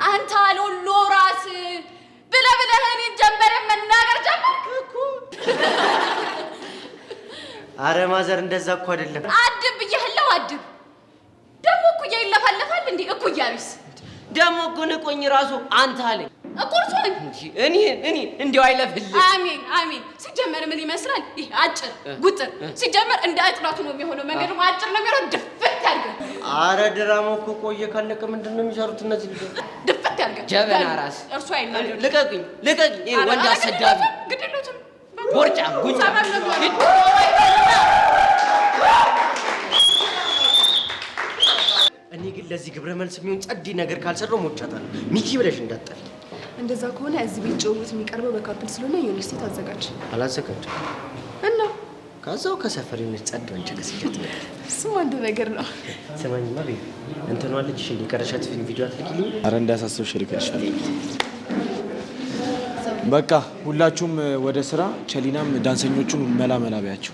አንተ አሎሎ ራስ ብለህ ብለህ እኔን ጀንበሬን መናገር ጀመርክ እኮ። አረ mother እንደዛ እኮ አይደለም። አድብ ብያለሁ፣ አድብ። ደግሞ እኩያ ይለፋለፋል እንዴ? እኩያ ቢስ ደግሞ እኮ ንቆኝ ራሱ አንተ አለኝ እኮ እርሶን እኔ እኔ እንዲያው አይለፍልህ። አሜን አሜን። ሲጀመር ምን ይመስላል ይሄ አጭር ጉጥር? ሲጀመር እንደ እጥረቱ ነው የሚሆነው። መንገዱ አጭር ነው የሚሆነው። ድፍት ያድርገህ። አረ ድራማው እኮ ቆየ ካለቀ ምንድን ነው የሚሰሩት እነዚህ ልጆች? ድፍት ያድርገህ። ጀበና ራስ እርሱ አይናደዱ። ልቀቁኝ፣ ልቀቁኝ! ይሄ ወንድ አሰዳቢ ግድ የለዎትም። ቦርጫ ጉንጫ ሰበብ ነው የሚሆነው። እኔ ግን ለዚህ ግብረ መልስ የሚሆን ጸዲ ነገር ካልሰራው ሞቻታለሁ። ሚኪ ብለሽ እንዳትጠሪ። እንደዛ ከሆነ እዚህ ቤት ጭውውት የሚቀርበው በ couple ስለሆነ የሆነች ሴት አዘጋጅ አላዘጋጅም። እና ከዛው ከሰፈር የሆነች ጸድ ወንጀ ከስጃት ነበር። እሱም አንድ ነገር ነው። ስማኝማ baby እንትኗ ልጅሽ እንደ ቀረሻት ቪዲዮ አትልኪልኝ? አረ እንዳያሳስብሽ እልክልሻለሁ። በቃ ሁላችሁም ወደ ስራ። ቸሊናም ዳንሰኞቹን መላ መላ ቢያቸው።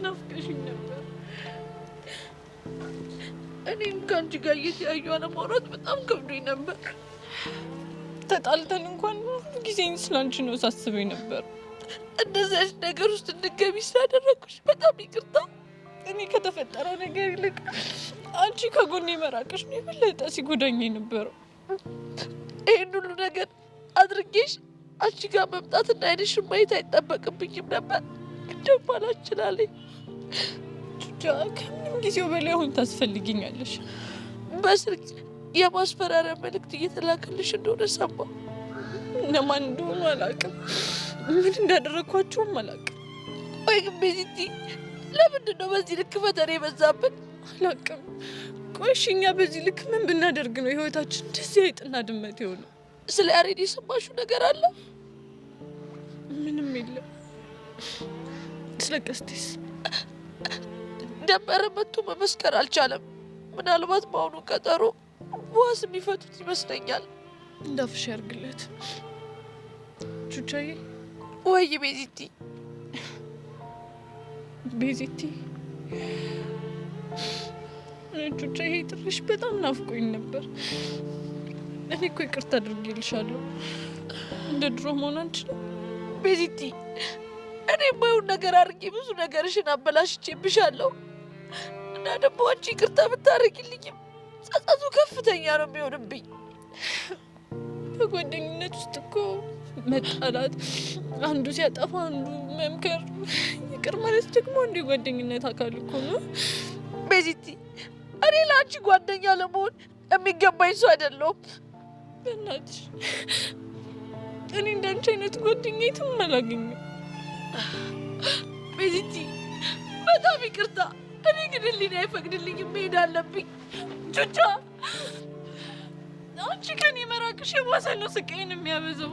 ናፍቀሽኝ ነበር። እኔም ከአንቺ ጋር እየተያዩ አለማውራት በጣም ከብዶኝ ነበር። ተጣልተን እንኳን ሁሉ ጊዜ ስላንቺ ነው ሳስበኝ ነበር። እንደዚህ አይነት ነገር ውስጥ እንድገቢ ስላደረግኩሽ በጣም ይቅርታ። እኔ ከተፈጠረው ነገር ይልቅ አንቺ ከጎኔ መራቅሽ ነው የበለጠ ሲጎዳኝ የነበረው። ይህን ሁሉ ነገር አድርጌሽ አንቺ ጋር መምጣትና ዓይንሽን ማየት አይጠበቅብኝም ነበር። ግን ደግሞ አላችላለኝ። ቹቻ፣ ከምንም ጊዜው በላይ አሁን ታስፈልጊኛለሽ። በስልክ የማስፈራሪያ መልእክት እየተላከልሽ እንደሆነ ሰማሁ። እነማን እንደሆኑ አላውቅም፣ ምን እንዳደረግኳቸውም አላውቅም። ቆይ ግን ቤዚቲ፣ ለምንድን ነው በዚህ ልክ ፈተና የበዛብን? አላውቅም። ቆይ እሺ፣ እኛ በዚህ ልክ ምን ብናደርግ ነው ህይወታችን እንደዚህ አይጥና ድመት የሆነው? ስለ ያሬድ የሰማሽው ነገር አለ? ምንም የለም። ስለ ቀስቴስ? ደመረ መጥቶ መመስከር አልቻለም። ምናልባት በአሁኑ ቀጠሮ በዋስ የሚፈቱት ይመስለኛል። እንዳፍሽ ያርግለት ቹቻዬ። ወይ ቤዚቲ፣ ቤዚቲ ቹቻዬ፣ ጥሪሽ በጣም ናፍቆኝ ነበር። እኔ እኮ ይቅርታ አድርጌልሻለሁ። እንደ ድሮ መሆን አንችልም ቤዚቲ። እኔ የማይሆን ነገር አድርጌ ብዙ ነገርሽን አበላሽቼብሻለሁ እና ደግሞ አንቺ ይቅርታ ብታደርጊልኝም ጸጸቱ ከፍተኛ ነው የሚሆንብኝ። በጓደኝነት ውስጥ እኮ መጣላት፣ አንዱ ሲያጠፋ አንዱ መምከር፣ ይቅር ማለት ደግሞ አንዱ የጓደኝነት አካል እኮ ነው። ቤዚቲ፣ እኔ ለአንቺ ጓደኛ ለመሆን የሚገባኝ ሰው አይደለሁም። በእናትሽ እኔ እንዳንቺ አይነት ጓደኛ የትም አላገኝም። ቤዚቲ፣ በጣም ይቅርታ። እኔ ግን ሕሊና አይፈቅድልኝም፣ መሄድ አለብኝ። ቹቻ፣ አንቺ ከኔ መራቅሽ የባሰ ነው ስቃይን የሚያበዛው።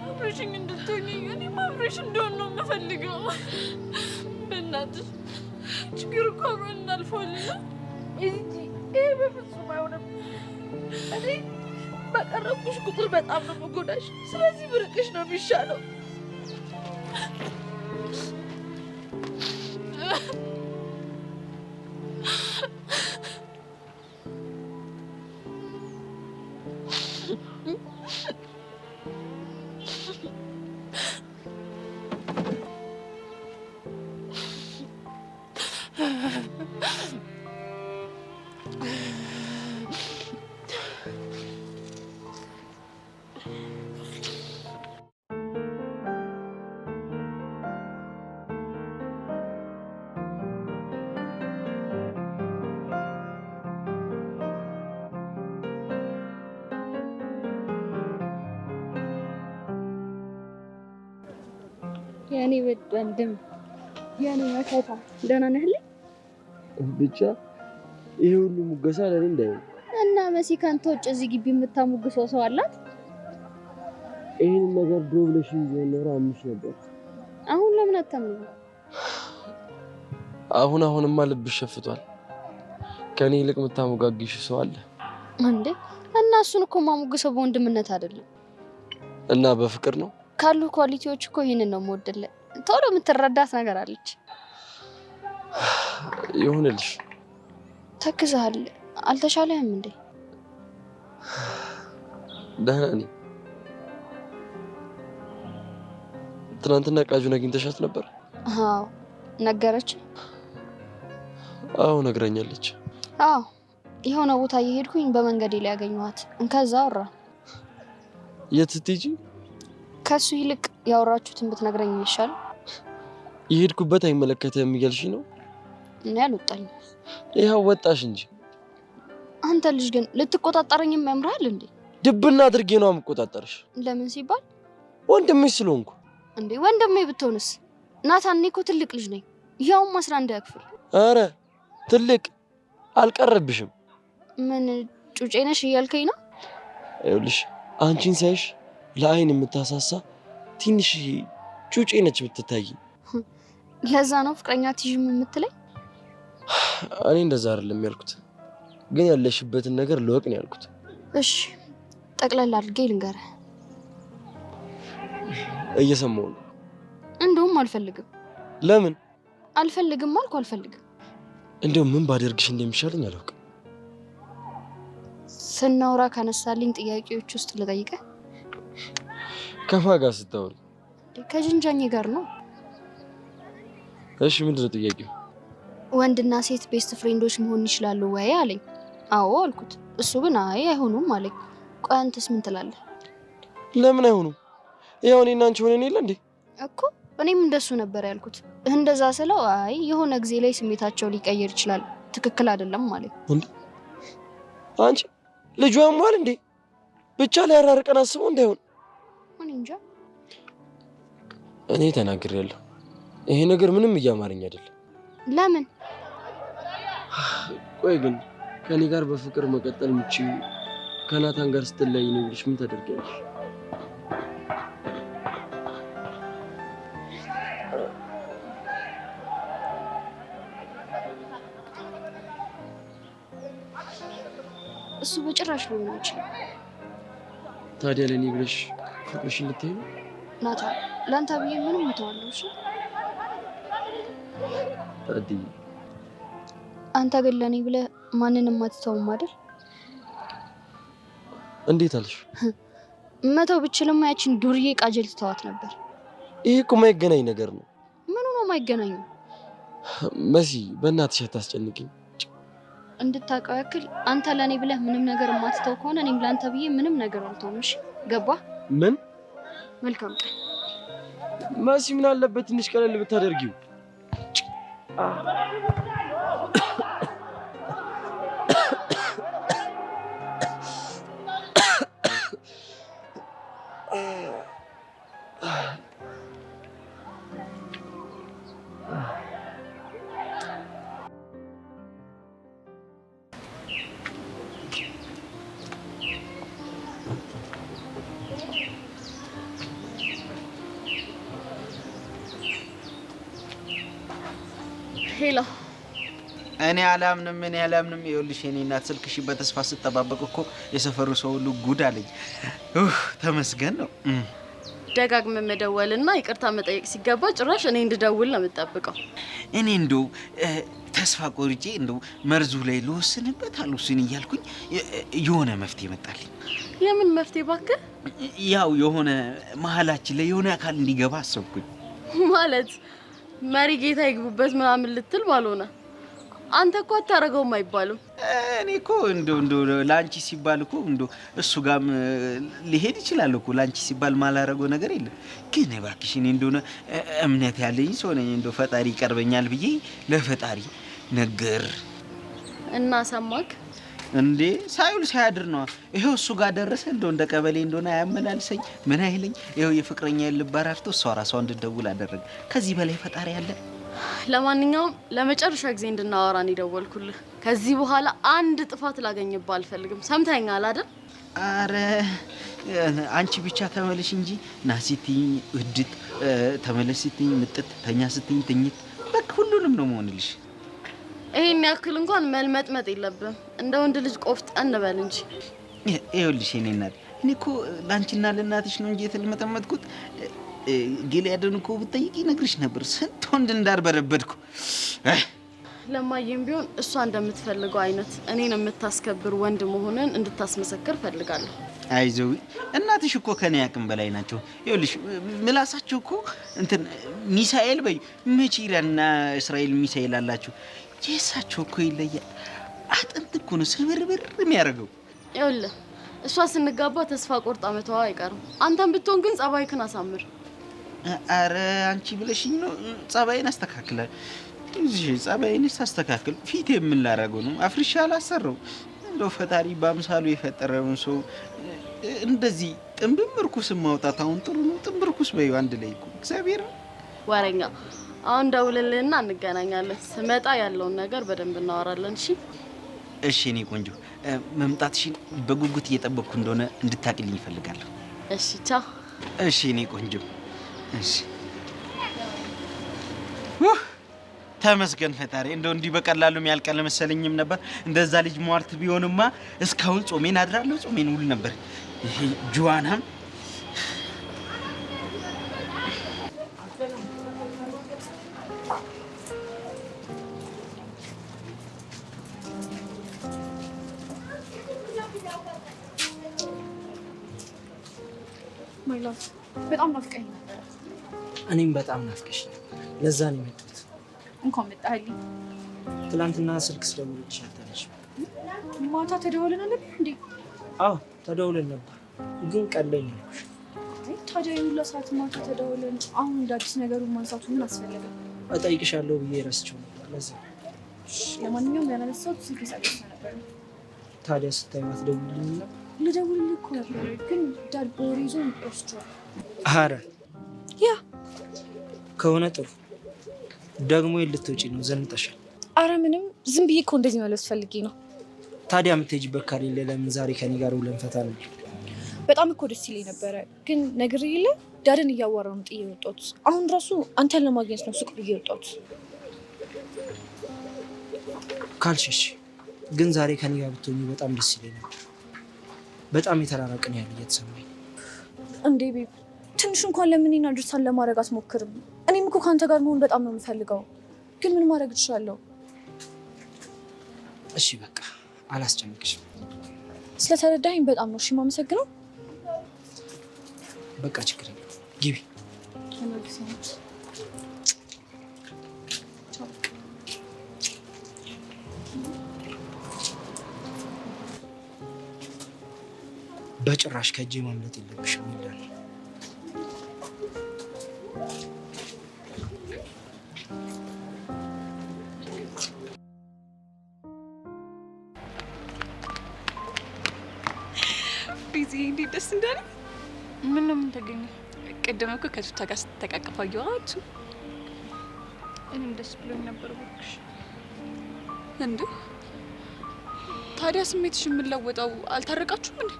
አብረሽኝ እንድትሆኚ እኔም አብረሽ እንደሆን ነው የምፈልገው። በእናትሽ ችግር እኮ አብረን እናልፈዋለን። ቤዚቲ፣ ይሄ በፍጹም አይሆንም። እኔ በቀረብኩሽ ቁጥር በጣም ነው የምጎዳሽ። ስለዚህ ብርቅሽ ነው የሚሻለው። የኔ ውድ ወንድም፣ የኔ መከታ፣ ደህና ነህልኝ? ብቻ ይሄ ሁሉ ሙገሳ ለኔ እንዳይሆን። እና መሲ ካንተ ውጭ እዚህ ግቢ የምታሞግሰው ሰው አላት? ይህን ነገር ድሮ ብለሽኝ ቢሆን ኖሮ አምንሽ ነበር። አሁን ለምን አታምንም? አሁን አሁንማ ልብሽ ሸፍቷል። ከኔ ይልቅ የምታሞጋግሽ ሰው አለ እንዴ? እና እሱን እኮ ማሞግሰው በወንድምነት አይደለም። እና በፍቅር ነው። ካሉ quality ዎች እኮ ይህንን ነው የምወድልህ። ቶሎ የምትረዳት ነገር አለች። ይሁንልሽ። ተክዘሃል፣ አልተሻለህም እንዴ? ደህና ነኝ። ትናንትና ቃጁን አግኝተሻት ነበር? አዎ። ነገረች? አዎ ነግራኛለች። አዎ፣ የሆነ ቦታ እየሄድኩኝ በመንገዴ ላይ ያገኘኋት፣ ከዛ አወራ። የት ስትሄጂ? ከሱ ይልቅ ያወራችሁትን ብትነግረኝ ይሻል። የሄድኩበት አይመለከትህም እያልሽ ነው? እኔ አልወጣኝም። ይኸው ወጣሽ እንጂ። አንተ ልጅ ግን ልትቆጣጠረኝም ያምርሃል እንዴ? ድብና አድርጌ ነው የምቆጣጠርሽ። ለምን ሲባል? ወንድምሽ ስለሆንኩ። እንዴ ወንድሜ ብትሆንስ? ናታን፣ እኔ እኮ ትልቅ ልጅ ነኝ፣ ያውም 11 ክፍል። ኧረ ትልቅ አልቀረብሽም። ምን ጩጬ ነሽ እያልከኝ ነው? ይኸውልሽ አንቺን ሳይሽ ለአይን የምታሳሳ ትንሽ ጩጬ ነች የምትታይ። ለዛ ነው ፍቅረኛ አትይዥም የምትለኝ? እኔ እንደዛ አይደለም ያልኩት፣ ግን ያለሽበትን ነገር ልወቅ ነው ያልኩት። እሺ ጠቅለል አድርጌ ልንገርህ። እየሰማሁ ነው። እንደውም አልፈልግም። ለምን? አልፈልግም አልኩ፣ አልፈልግም። እንደው ምን ባደርግሽ እንደሚሻለኝ አላውቅም። ስናወራ ካነሳልኝ ጥያቄዎች ውስጥ ልጠይቅህ። ከማን ጋር ስታወሪ? ከጅንጃኜ ጋር ነው። እሺ ምንድን ነው ጥያቄው? ወንድና ሴት best friend ኦች መሆን ይችላሉ ወይ አለኝ። አዎ አልኩት። እሱ ግን አይ አይሆኑም አለኝ። ቆይ አንተስ ምን ትላለህ? ለምን አይሆኑም? ያው እኔና አንቺ ሆነን የለ እንዴ? እኮ እኔም እንደሱ ነበር ያልኩት። እንደዛ ስለው አይ የሆነ ጊዜ ላይ ስሜታቸው ሊቀየር ይችላል፣ ትክክል አይደለም አለኝ። እንዴ አንቺ ልጁ ያሟል እንዴ? ብቻ ሊያራርቀን አስበው እንዳይሆን። እኔ እንጃ። እኔ ተናግሬያለሁ። ይሄ ነገር ምንም እያማረኝ አይደለም። ለምን? ቆይ ግን ከኔ ጋር በፍቅር መቀጠል የምትችይው ከናታን ጋር ስትለያይ ነው ብለሽ ምን ታደርጊያለሽ? እሱ በጭራሽ ሊሆን አይችልም። ታዲያ ለኔ ብለሽ ፍቅርሽን ልትይ ነው? ናታን፣ ለአንተ ብዬ ምንም እተዋለሁ። እሺ ታዲያ አንተ ግን ለኔ ብለህ ማንንም አትተውም አይደል? እንዴት አልሽ? መተው ብችልማ ያችን ዱርዬ ቃጀል ትተዋት ነበር። ይሄ እኮ የማይገናኝ ነገር ነው። ምኑ ነው የማይገናኘው? መሲ በእናትሽ አታስጨንቂኝ። እንድታውቀው ያክል አንተ ለኔ ብለህ ምንም ነገር የማትተው ከሆነ እኔም ለአንተ ብዬ ምንም ነገር አልተውም። እሺ ገባ? ምን? መልካም ቀን። መሲ ምን አለበት ትንሽ ቀለል ብታደርጊው? Hello፣ እኔ አላምንም፣ እኔ አላምንም። ይኸውልሽ የኔ እናት ስልክሽ በተስፋ ስጠባበቅ እኮ የሰፈሩ ሰው ሁሉ ጉድ አለኝ። ተመስገን ነው። ደጋግመህ መደወልና ይቅርታ መጠየቅ ሲገባ ጭራሽ እኔ እንድደውል ነው የምጠብቀው። እኔ እንደው ተስፋ ቆርጬ እንደው መርዙ ላይ ልወስንበት አልወስን እያልኩኝ የሆነ መፍትሄ መጣልኝ። የምን መፍትሄ እባክህ? ያው የሆነ መሀላችን ላይ የሆነ አካል እንዲገባ አሰብኩኝ። ማለት መሪ ጌታ ይግቡበት ምናምን ልትል ባልሆነ አንተ እኮ አታረገውም አይባልም። እኔ እኮ እንደው እንደው ላንቺ ሲባል እኮ እንደው እሱ ጋርም ሊሄድ ይችላል እኮ፣ ላንቺ ሲባል ማላረገው ነገር የለም። ግን እባክሽ እኔ እንደሆነ እምነት ያለኝ ሰው ነኝ። እንደው ፈጣሪ ይቀርበኛል ብዬ ለፈጣሪ ነገር እና ሰማክ እንዴ? ሳይውል ሳያድር ነው ይሄው እሱ ጋር ደረሰ። እንደው እንደ ቀበሌ እንደሆነ አያመላልሰኝ ምን አይለኝ። ይሄው የፍቅረኛ ልብ አራርቶ እሷ ራሷ እንድትደውል አደረገ። ከዚህ በላይ ፈጣሪ አለ? ለማንኛውም ለመጨረሻ ጊዜ እንድናወራ ነው የደወልኩልህ። ከዚህ በኋላ አንድ ጥፋት ላገኝብህ አልፈልግም። ሰምተኸኛል አይደል? አረ አንቺ ብቻ ተመለሽ እንጂ ና ስትይኝ እድት፣ ተመለስ ስትይኝ ምጥት፣ ተኛ ስትይኝ ትኝት፣ በቃ ሁሉንም ነው መሆንልሽ። ይሄን ያክል እንኳን መልመጥመጥ የለብህም። እንደ ወንድ ልጅ ቆፍጠን በል እንጂ። ይኸውልሽ የእኔ እናት፣ እኔ እኮ ለአንቺና ለእናትሽ ነው እንጂ የተልመጠመጥኩት። ጊልያድን እኮ ብትጠይቂ ይነግርሽ ነበር ስንት ወንድ እንዳርበረበድኩ። ለማየም ቢሆን እሷ እንደምትፈልገው አይነት እኔን የምታስከብር ወንድ መሆንን እንድታስመሰክር ፈልጋለሁ። አይዞህ፣ እናትሽ እኮ ከኔ አቅም በላይ ናቸው። ይኸውልሽ ምላሳቸው እኮ እንትን ሚሳኤል በይ፣ መቼ ኢራንና እስራኤል ሚሳኤል አላቸው? የእሳቸው እኮ ይለያል። አጥንት እኮ ነው ስብርብር የሚያደርገው። ይኸውልህ እሷ ስንጋባ ተስፋ ቆርጣ መተዋ አይቀርም። አንተም ብትሆን ግን ጸባይክን አሳምር። አረ አንቺ ብለሽኝ ነው። ጸባይን አስተካክላል። እዚህ ጸባይን ሳስተካክል ፊት የምን ላደርገው ነው? አፍርሻ አላሰረው። እንደው ፈጣሪ በአምሳሉ የፈጠረውን ሰው እንደዚህ ጥንብም እርኩስም ማውጣት አሁን ጥሩ ነው። ጥንብ እርኩስ በይው አንድ ላይ እኮ እግዚአብሔር ወሬኛ። አሁን ደውልልህና እንገናኛለን። ስመጣ ያለውን ነገር በደንብ እናወራለን። እሺ? እሺ እኔ ቆንጆ፣ መምጣትሽን በጉጉት እየጠበቅኩ እንደሆነ እንድታቅልኝ እፈልጋለሁ። እሺ፣ ቻው። እሺ እኔ ቆንጆ፣ እሺ። ተመስገን ፈጣሪ። እንደው እንዲህ በቀላሉ የሚያልቅ አልመሰለኝም ነበር። እንደዛ ልጅ ሟርት ቢሆንማ እስካሁን ጾሜን አድራለሁ፣ ጾሜን ውል ነበር። ይሄ ጁዋናም My love፣ በጣም ናፍቀኝ ነበረ። እኔም በጣም ናፍቀሽ ነበር። ለዛ ነው የመጣሁት። እንኳን መጣህልኝ። ትናንትና ስልክ ስደውልልሽ አልተነሽም። ማታ ተደዋውለን አልነበር እንዴ? አዎ ተደውለን ነበር፣ ግን ቀለኝ ነው ያልኩሽ። አይ ታዲያ የሁላ ሰዓት ማታ ተደዋውለን አሁን እንደ አዲስ ነገሩን ማንሳቱ ምን አስፈለገ? እጠይቅሻለሁ ብዬ ረስቼው ነበር። ለዛ ነው። ለማንኛውም ያላነሳሁት ስልክ ሳይደርስ ነበር። ታዲያ ስታይ አትደውይልኝም ነበር? ልደውልልህ እኮ ነበር፣ ግን dad በወሬ ይዞ ረስቼዋለሁ። አረ Yeah። ከሆነ ጥሩ። ደግሞ የት ልትወጪ ነው? ዘንጠሻል። አረ ምንም፣ ዝም ብዬ እኮ እንደዚህ መልበስ ፈልጌ ነው። ታዲያ የምትሄጂበት ከሌለ ለምን ዛሬ ከኔ ጋር ውለን ፈታ ነው? በጣም እኮ ደስ ይለኝ ነበረ፣ ግን ነግሬህ የለ dad ን እያዋራሁ ነው ጥዬ የወጣሁት። አሁን ራሱ አንተን ለማግኘት ነው ሱቅ ብዬ የወጣሁት። ካልሽሽ ግን ዛሬ ከኔ ጋር ብትሆኚ በጣም ደስ ይለኝ ነበር። በጣም የተራራቅን ያህል እየተሰማኝ ነው። እንዴ babe፣ ትንሽ እንኳን ለምን እኔን understand ለማድረግ አትሞክርም? እኔም እኮ ከአንተ ጋር መሆን በጣም ነው የምፈልገው፣ ግን ምን ማድረግ እችላለሁ? እሺ በቃ አላስጨንቅሽም። ስለተረዳኸኝ በጣም ነው እሺ የማመሰግነው። በቃ ችግር የለም፣ ግቢ። I love you so much. ቻው። በጭራሽ ከእጄ ማምለጥ የለብሽም ይላል። ቢዚ እንዴት ደስ እንዳለ። ምን ነው፣ ምን ተገኘ? ቅድም እኮ ከቱታ ጋር ስትተቃቀፉ አየኋችሁ። እኔም ደስ ብሎኝ ነበር እባክሽ። እንዴ ታዲያ ስሜትሽ የምንለወጠው አልታረቃችሁም እንዴ?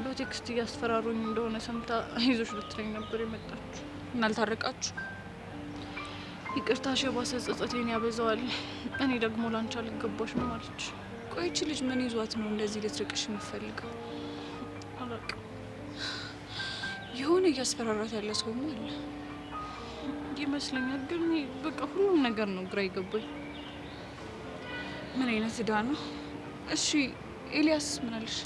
በ text እያስፈራሩኝ እንደሆነ ሰምታ አይዞሽ ልትለኝ ነበር የመጣችሁ እና አልታረቃችሁ። ይቅርታሽ የባሰ ጸጸቴን ያበዛዋል። እኔ ደግሞ ላንቺ አልገባሽም አለች። ቆይ ይቺ ልጅ ምን ይዟት ነው እንደዚህ ልትርቅሽ የምትፈልገው? አላውቅም። የሆነ እያስፈራራት ያለ ሰውም አለ ይመስለኛል። ግን እኔ በቃ ሁሉም ነገር ነው ግራ የገባኝ። ምን አይነት ዕዳ ነው? እሺ ኤልያስ ምን አለሽ?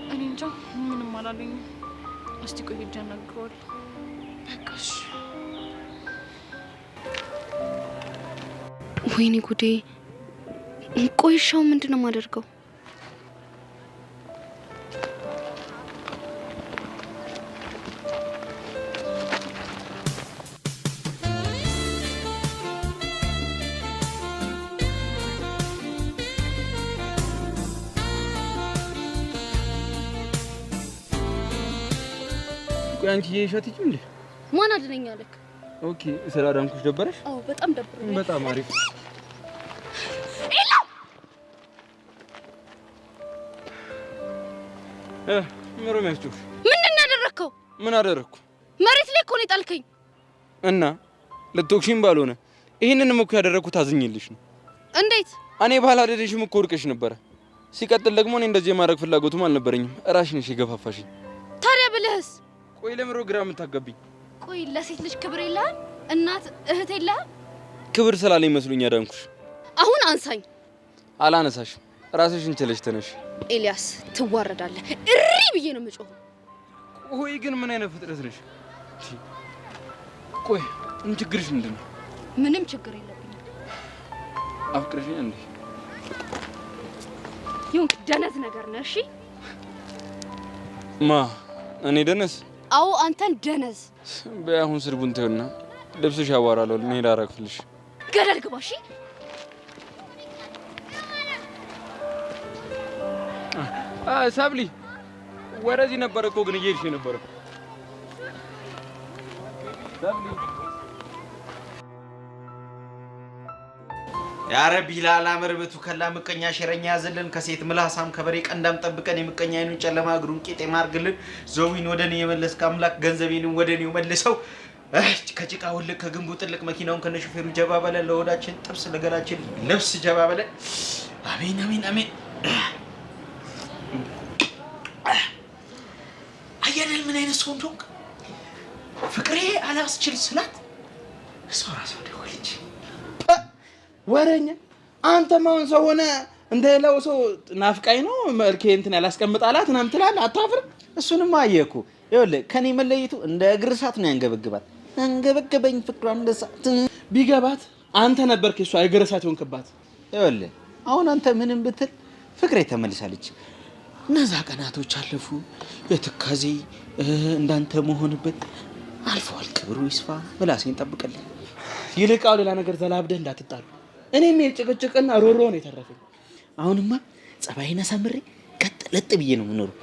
እኔ እንጃ ምንም አላለኝም። እስቲ ቆይ ሄጄ አናግረዋለሁ። በቃ እሺ። ወይኔ ጉዴ! ቆይ እሺ፣ አሁን ምንድን ነው የማደርገው? ቆይ አንቺ የሻት ይጭ እንዴ? ማን አድነኝ አለክ? Okay፣ ስላዳንኩሽ ደበረሽ? አዎ በጣም ደብሮኛል። በጣም አሪፍ። ኤላ ምሮ የሚያስጮሽ ምንድን ነው ያደረግከው? ምን አደረግኩ? መሬት ላይ እኮ ነው የጣልከኝ። እና ልትወቅሽኝ ባልሆነ ይህንንም እኮ ያደረግኩት አዝኜልሽ ነው። እንዴት? እኔ ባላደረሽም እኮ ወድቀሽ ነበረ። ሲቀጥል ደግሞ እኔ እንደዚህ የማድረግ ፍላጎቱም አልነበረኝም። እራስሽ ነሽ የገፋፋሽኝ። ታዲያ ብልህስ? ቆይ ለምሮ ግራ የምታጋቢኝ? ቆይ ለሴት ልጅ ክብር የለህም? እናት እህት የለህም? ክብር ስላለኝ መስሎኝ ያዳንኩሽ። አሁን አንሳኝ። አላነሳሽም። ራስሽን ችለሽ ተነሽ። ኤልያስ ትዋረዳለህ። እሪ ብዬ ነው የምጮኸው። ቆይ ግን ምን አይነት ፍጥረት ነሽ? ቆይ ምን ችግርሽ ምንድን ነው? ምንም ችግር የለብኝም። አፍቅረሽኝ እንዴ? ይሁን ደነዝ ነገር ነህ። እሺ ማ እኔ ደነዝ? አዎ አንተን ደነዝ። በይ አሁን ስድቡን ተይውና ልብስሽ ያዋራለሁ። እኔ ላራግፍልሽ። ገደል ግባ። እሺ ሰብሊ ወደዚህ ነበር እኮ ግን እየሄድሽ የነበረው። ሰብሊ ያ ረቢ ላላመርበቱ ከላ ምቀኛ ሸረኛ ያዘልን ከሴት ምላሳም ከበሬ ቀንዳም ጠብቀን የምቀኛ አይኑን ጨለማ እግሩን ቄጤማ አርግልን። ዘዊን ወደ እኔ የመለስክ አምላክ ገንዘቤንም ወደ እኔው መልሰው። ከጭቃ ውልቅ ከግንቡ ጥልቅ መኪናውን ከነሾፌሩ ጀባ በለን። ለሆዳችን ጥብስ ለገላችን ልብስ ጀባ በለን። አሜን አሜን አሜን። አያደል ምን አይነት ሰው እንደሆንክ ፍቅሬ አላስችል ስላት እሷ ራሷ ደወለች። ወሬኛ አንተም አሁን ሰው ሆነ እንደሌላው ሰው ናፍቃኝ ነው መልኬ እንትን ያላስቀምጣላት ምናምን ትላለህ። አታፍርም? እሱንማ አየህ እኮ ይኸውልህ፣ ከኔ መለየቱ እንደ እግር እሳት ነው ያንገበግባት። አንገበገበኝ ፍቅሯ እንደ እሳት። ቢገባት አንተ ነበርክ እሷ እግር እሳት የሆንክባት። ይኸውልህ አሁን አንተ ምንም ብትል ፍቅሬ ተመልሳለች። እነዛ ቀናቶች አለፉ። የትካዜ እንዳንተ መሆንበት አልፈዋል። ክብሩ ይስፋ። ምላሴን ጠብቅልኝ። ይልቃው ሌላ ነገር ዘላብደህ እንዳትጣሉ። እኔም የጭቅጭቅና ሮሮ ነው የተረፈኝ። አሁንማ ጸባይን አሳምሬ ቀጥ ለጥ ብዬ ነው የምኖረው።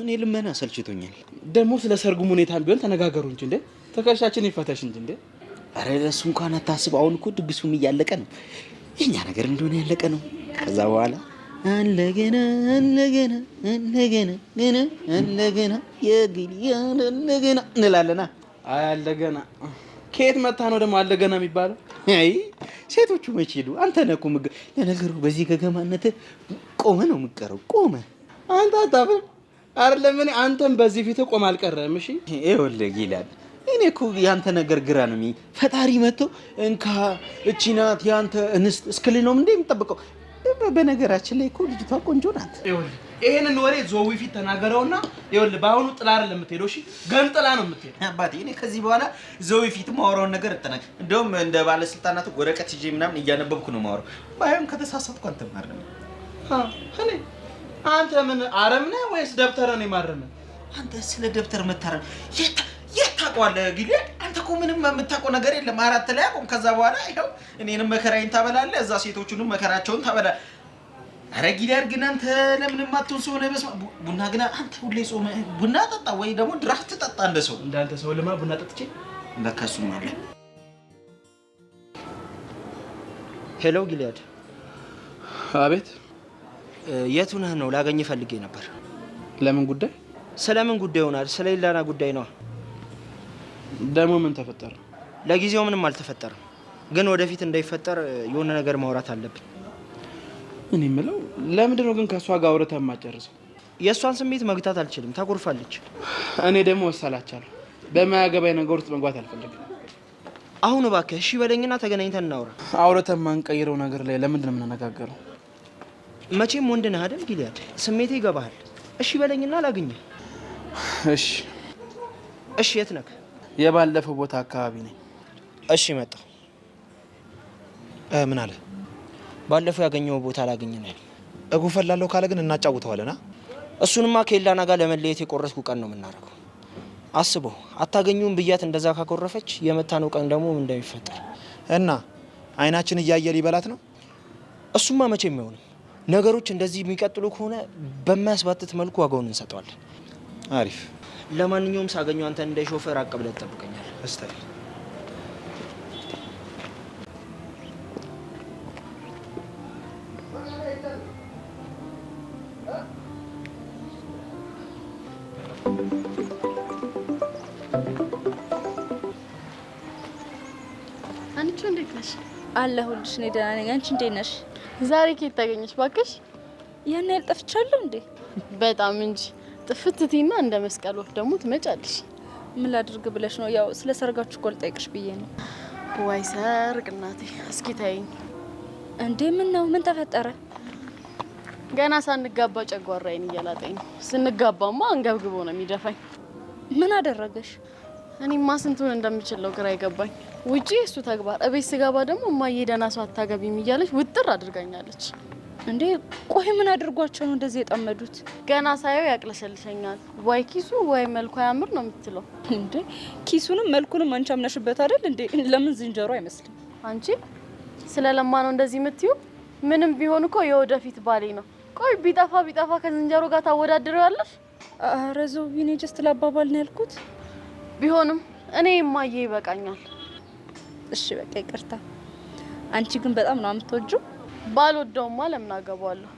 እኔ ልመና ሰልችቶኛል። ደግሞ ስለ ሰርጉም ሁኔታም ቢሆን ተነጋገሩ እንጂ እንዴ፣ ትከሻችን ይፈተሽ እንጂ እንዴ። ኧረ ለእሱ እንኳን አታስብ። አሁን እኮ ድግሱም እያለቀ ነው። የኛ ነገር እንደሆነ ያለቀ ነው። ከዛ በኋላ አለገና አለገና አለገና ገና አለገና የግልያን አለገና እንላለና። አይ አለገና ከየት መታ ነው ደግሞ አለገና የሚባለው? አይ ሴቶቹ መቼ ሄዱ? አንተ ነህ እኮ ለነገሩ በዚህ ገገማነት ቆመ ነው የምትቀረው። ቆመ አንተ አታፍርም አይደለም? እኔ አንተም በዚህ ፊት ቆም አልቀረም። እሺ ይኸውልህ ጊላድ፣ እኔ እኮ ያንተ ነገር ግራ ነው። ፈጣሪ መጥቶ እንካ እቺ ናት ያንተ እንስት እስክልህ ነው እንዴ የምጠብቀው? በነገራችን ላይ እኮ ልጅቷ ቆንጆ ናት። ይኸውልህ ይሄንን ወሬ ዞዊ ፊት ተናገረውና ይኸውልህ በአሁኑ ጥላ አይደለም የምትሄደው፣ እሺ ገንጥላ ነው የምትሄደው። አባቴ እኔ ከዚህ በኋላ ዞዊ ፊት ማወራውን ነገር እጠናቅ። እንደውም እንደ ባለስልጣናቱ ወረቀት ይዤ ምናምን እያነበብኩ ነው የማወራው። ባይሆን ከተሳሳትኩ አንተ ማረም። እኔ አንተ ምን አረም ነህ ወይስ ደብተር ነው የማረምህ? አንተ ስለ ደብተር መታረም የት ታውቀዋለህ? ጊልያድ አንተ እኮ ምንም የምታውቀው ነገር የለም። አራት ላይ አቁም። ከዛ በኋላ ይኸው እኔንም መከራዬን ታበላለህ፣ እዛ ሴቶቹንም መከራቸውን ታበላለህ። ኧረ ጊልያድ ግን አንተ ለምንም አትሆን ሰው ነህ። በስመ አብ። ቡና ግን አንተ ሁሌ ጾምህ ቡና ጠጣ ወይ ደግሞ ድራፍት ጠጣ እንደ ሰው። እንዳንተ ሰው ልማ ቡና ጠጥቼ ለካ እሱም አለ። Hello ጊልያድ። አቤት። የት ሆነህ ነው? ላገኝህ ፈልጌ ነበር። ለምን ጉዳይ? ስለምን ጉዳይ ይሆናል? ስለ ኢላና ጉዳይ ነዋ። ደግሞ ምን ተፈጠረ? ለጊዜው ምንም አልተፈጠረም፣ ግን ወደፊት እንዳይፈጠር የሆነ ነገር ማውራት አለብን። እኔ የምለው ለምንድን ነው ግን ከእሷ ጋር አውርተህ የማትጨርሰው? የእሷን ስሜት መግታት አልችልም፣ ታኮርፋለች። እኔ ደግሞ ወሳላቻለሁ። በማያገባኝ ነገር ውስጥ መግባት አልፈልግም። አሁን እባክህ እሺ በለኝና ተገናኝተን እናውራ። አውርተን ማንቀይረው ነገር ላይ ለምንድን ነው የምንነጋገረው? መቼም ወንድ ነህ አይደል ጊልያድ? ስሜቴ ይገባሃል። እሺ በለኝና ላግኝህ። እሺ እሺ። የት ነህ? የባለፈው ቦታ አካባቢ ነኝ። እሺ መጣሁ። ምን አለ? ባለፈው ያገኘው ቦታ ላገኝ ነው ያለኝ። እጉፈላለሁ ካለ ግን እናጫውተዋለን። እሱንማ ከኤላና ጋር ለመለየት የቆረጥኩ ቀን ነው የምናደርገው። አስበው፣ አታገኙም ብያት እንደዛ ካኮረፈች የመታነው ቀን ደግሞ ምን እንደሚፈጠር። እና አይናችን እያየ ሊበላት ነው። እሱማ መቼም አይሆንም። ነገሮች እንደዚህ የሚቀጥሉ ከሆነ በማያስባትት መልኩ ዋጋውን እንሰጠዋለን። አሪፍ። ለማንኛውም ሳገኘው አንተን እንደ ሾፌር አቀብለህ ትጠብቀኛለህ። Style። አንቺ እንዴት ነሽ? አለሁልሽ። እኔ ደህና ነኝ። አንቺ እንዴት ነሽ? ዛሬ ከየት ታገኘሽ ባክሽ? ያን ያህል ጠፍቻለሁ እንዴ? በጣም እንጂ። ጥፍት ትይና እንደ መስቀል ወፍ ደግሞ ትመጫለሽ። ምን ላድርግ ብለሽ ነው? ያው ስለ ሰርጋችሁ እኮ ልጠይቅሽ ብዬ ነው። ወይ ሰርግ እናቴ፣ እስኪ ተይኝ። እንዴ ምን ነው? ምን ተፈጠረ? ገና ሳንጋባ ጨጓራዬን እየላጠኝ ነው። ስንጋባማ አንገብግቦ ነው የሚደፋኝ። ምን አደረገሽ? እኔማ ስንቱን እንደምችለው ግራ ይገባኝ። ውጪ እሱ ተግባር፣ እቤት ስገባ ደግሞ እማዬ ደህና ሰው አታገቢም እያለች ውጥር አድርጋኛለች። እንዴ ቆይ ምን አድርጓቸው ነው እንደዚህ የጠመዱት? ገና ሳየው ያቅለሸልሸኛል። ወይ ኪሱ ወይ መልኩ አያምር ነው የምትለው። እንዴ ኪሱንም መልኩንም አንቺ አምነሽበት አይደል እንዴ? ለምን ዝንጀሮ አይመስልም? አንቺ ስለ ለማ ነው እንደዚህ የምትዩ? ምንም ቢሆን እኮ የወደፊት ባሌ ነው። ቆይ ቢጠፋ ቢጠፋ ከዝንጀሮ ጋር ታወዳድረዋለሽ? ኧረ ዘውዬ፣ እኔ just ለአባባል ነው ያልኩት። ቢሆንም እኔ እማዬ ይበቃኛል። እሺ በቃ ይቅርታ። አንቺ ግን በጣም ነው የምትወጂው። ባልወደውማ ለምን አገባዋለሁ?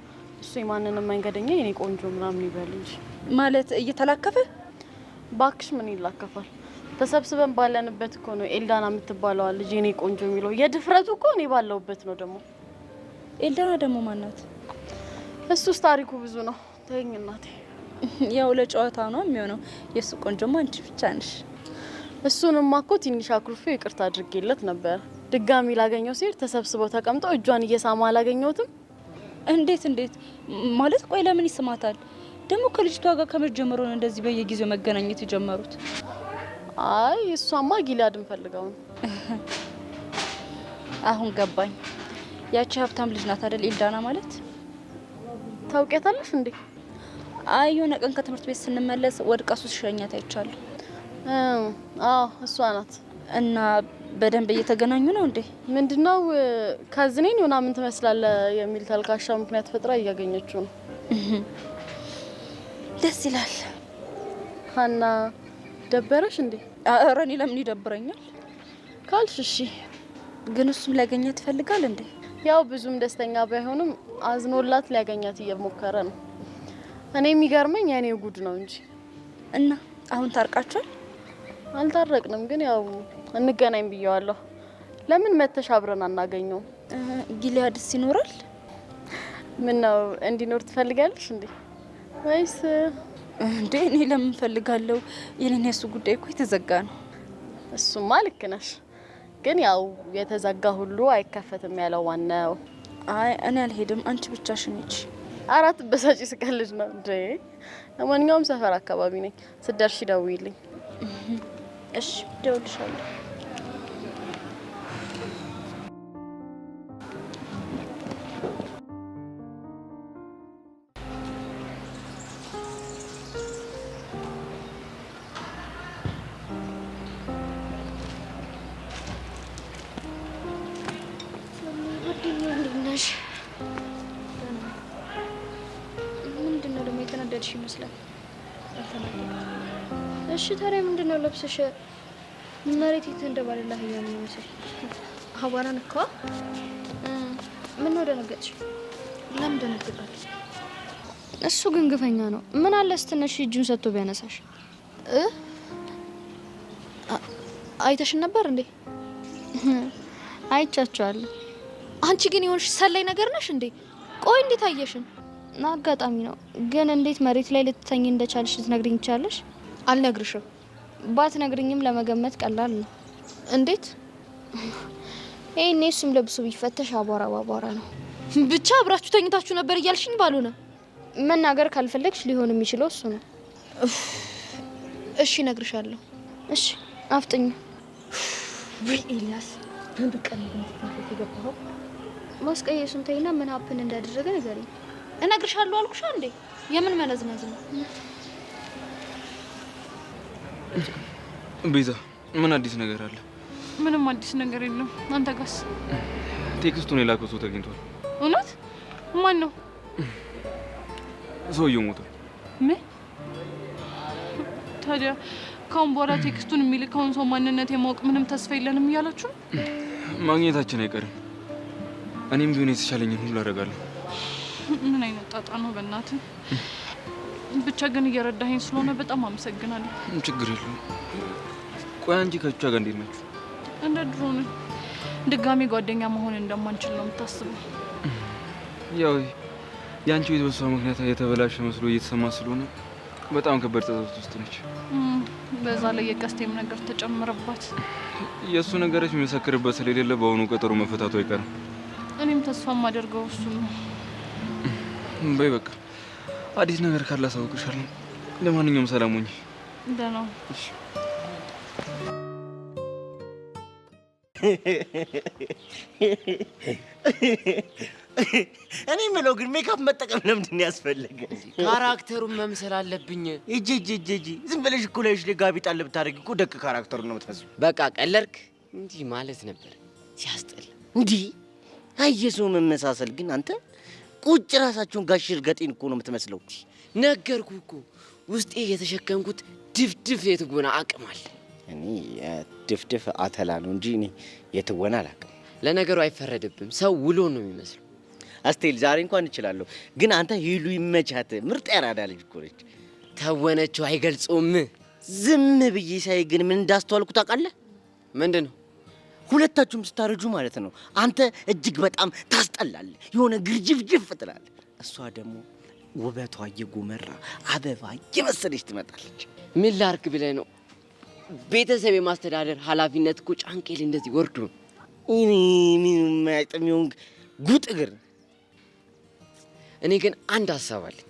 እሱ የማንንም መንገደኛ የኔ ቆንጆ ምናምን ይበል እንጂ። ማለት እየተላከፈ? ባክሽ ምን ይላከፋል? ተሰብስበን ባለንበት እኮ ነው ኤልዳና የምትባለዋ ልጅ የኔ ቆንጆ የሚለው። የድፍረቱ እኮ እኔ ባለሁበት ነው ደግሞ። ኤልዳና ደግሞ ማናት? እሱስ ታሪኩ ብዙ ነው። ተይኝ እናቴ። ያው ለጨዋታ ነው የሚሆነው። የእሱ ቆንጆማ አንቺ ብቻ ነሽ። እሱንማ እኮ ትንሽ አኩርፌ ይቅርታ አድርጌለት ነበር። ድጋሚ ላገኘው ሲሄድ ተሰብስበው ተቀምጠው እጇን እየሳማ አላገኘሁትም። እንዴት እንዴት ማለት? ቆይ ለምን ይስማታል ደግሞ? ከልጅቷ ጋር ከመጀመሩ ነው እንደዚህ በየጊዜው መገናኘት የጀመሩት? አይ እሷማ ጊልያድን ፈልገው ነው። አሁን ገባኝ። ያቺ ሀብታም ልጅ ናት አይደል ኤልዳና ማለት? ታውቂያታለሽ እንዴ? አይ የሆነ ቀን ከትምህርት ቤት ስንመለስ ወድቃ ሱስ ሸኛት አይቻለሁ። አዎ እሷ ናት። እና በደንብ እየተገናኙ ነው እንዴ? ምንድነው ካዝኔን ምናምን ትመስላለህ የሚል ተልካሻ ምክንያት ፈጥራ እያገኘችው ነው። ደስ ይላል። ሀና ደበረሽ እንዴ? ኧረ እኔ ለምን ይደብረኛል? ካልሽ እሺ። ግን እሱም ሊያገኛት ይፈልጋል እንዴ? ያው ብዙም ደስተኛ ባይሆንም አዝኖላት ሊያገኛት እየሞከረ ነው። እኔ የሚገርመኝ የኔ ጉድ ነው እንጂ። እና አሁን ታርቃችኋል? አልታረቅንም፣ ግን ያው እንገናኝ ብየዋለሁ። ለምን መተሽ አብረን አናገኘውም? ጊልያድስ ይኖራል? ምን ነው እንዲኖር ትፈልጋለሽ እንዴ? ወይስ እንዴ? እኔ ለምን ፈልጋለሁ? የኔና የሱ ጉዳይ እኮ የተዘጋ ነው። እሱማ ልክ ነሽ፣ ግን ያው የተዘጋ ሁሉ አይከፈትም ያለው ዋናው። አይ እኔ አልሄድም፣ አንቺ ብቻሽን ሂጂ። አራት በሳጭ ስቀልድ ነው እንዴ? ለማንኛውም ሰፈር አካባቢ ነኝ፣ ስትደርሺ ደውዪልኝ። እሺ እደውልልሻለሁ። ምንድን ነው ደግሞ የተናደድሽ ይመስላል? እሺ ታዲያ ምንድን ነው ለብሰሽ መሬት የተንደባለለ አህያ የሚመስል? አቧራ ነካዋ። ምን ነው ደነገጥሽ? ለምን ደነግጣለሁ? እሱ ግን ግፈኛ ነው። ምን አለ ስትነሽ እጁን ሰጥቶ ቢያነሳሽ። አይተሽን ነበር እንዴ? አይቻቸዋለሁ። አንቺ ግን የሆንሽ ሰላይ ነገር ነሽ እንዴ? ቆይ እንዴት አየሽን? አጋጣሚ ነው። ግን እንዴት መሬት ላይ ልትተኝ እንደቻልሽ ልትነግሪኝ ትችያለሽ? አልነግርሽም። ባትነግሪኝም ለመገመት ቀላል ነው። እንዴት? ይሄኔ እሱም ልብሱ ቢፈተሽ አቧራ ባቧራ ነው። ብቻ አብራችሁ ተኝታችሁ ነበር እያልሽኝ ባልሆነ። መናገር ካልፈለግሽ ሊሆን የሚችለው እሱ ነው። እሺ እነግርሻለሁ። እሺ አፍጥኝ። ውይ ኤልያስ፣ በምን ቀን ነው የገባኸው? ማስቀየሱን ተይና ምን happen እንዳደረገ ንገሪኝ። እነግርሻለሁ አልኩሽ እንዴ። የምን መነዝነዝ ነው? ቤዛ፣ ምን አዲስ ነገር አለ? ምንም አዲስ ነገር የለም። አንተ ጋስ? Text ኡን የላከው ሰው ተገኝቷል። እውነት? ማን ነው? ሰውየው ሞቷል። ምን? ታዲያ ካሁን በኋላ text ኡን የሚልከውን ሰው ማንነት የማወቅ ምንም ተስፋ የለንም እያላችሁ? ማግኘታችን አይቀርም። እኔም ቢሆን የተቻለኝን ሁሉ አደርጋለሁ። ምን አይነት ጣጣ ነው በእናትህ። ብቻ ግን እየረዳኸኝ ስለሆነ በጣም አመሰግናለሁ። ችግር የለውም። ቆይ አንቺ ከቹቻ ጋር እንዴት ናችሁ? እንደ ድሮ ነን። ድጋሚ ጓደኛ መሆን እንደማንችል ነው የምታስበው። ያው የአንቺ ቤት በሷ ምክንያት የተበላሸ መስሎ እየተሰማ ስለሆነ በጣም ከባድ ጸጸት ውስጥ ነች። በዛ ላይ የቀስቴም ነገር ተጨመረባት። የእሱ ነገሮች የሚመሰክርበት ስለሌለ በአሁኑ ቀጠሮ መፈታቱ አይቀርም። እኔም ተስፋ የማደርገው እሱ ነው። በይ በቃ አዲስ ነገር ካለ አሳውቅሻለሁ። ለማንኛውም ሰላም ሁኚ። ደህና። እኔ የምለው ግን ሜካፕ መጠቀም ለምንድን ነው ያስፈለገ? Character ኡን መምሰል አለብኝ። እጂ እጂ እጂ እጂ ዝም ብለሽ እኮ ላይሽ ላይ ጋቢ ጣል ብታደርጊ እኮ ደቅ character ኡን ነው የምትመስለው። በቃ ቀለድክ እንዲህ ማለት ነበር። ሲያስጠላ። እንዲህ አየሰው መመሳሰል ግን አንተ ቁጭ ራሳቸውን ጋሽ እርገጤን እኮ ነው የምትመስለው። ነገርኩህ እኮ ውስጤ የተሸከምኩት ድፍድፍ የትወና አቅም አለ። እኔ ድፍድፍ አተላ ነው እንጂ እኔ የትወና አላውቅም። ለነገሩ አይፈረድብም፣ ሰው ውሎ ነው የሚመስለው። አስቴል ዛሬ እንኳን እችላለሁ፣ ግን አንተ ሂሉ ይመቻት። ምርጥ ያራዳ ልጅ እኮ ነች። ተወነችው አይገልጾም። ዝም ብዬ ሳይ ግን ምን እንዳስተዋልኩ ታውቃለህ? ምንድን ነው? ሁለታችሁም ስታረጁ ማለት ነው። አንተ እጅግ በጣም ታስጠላለህ፣ የሆነ ግርጅፍጅፍ ትላለህ። እሷ ደግሞ ውበቷ እየጎመራ አበባ እየመሰለች ትመጣለች። ምን ላርግ ብለህ ነው? ቤተሰብ የማስተዳደር ኃላፊነት እኮ ጫንቄል እንደዚህ ወርዶ ነው። እኔ ምን የማያጥም ይሆን ጉጥ እግር። እኔ ግን አንድ ሀሳብ አለኝ።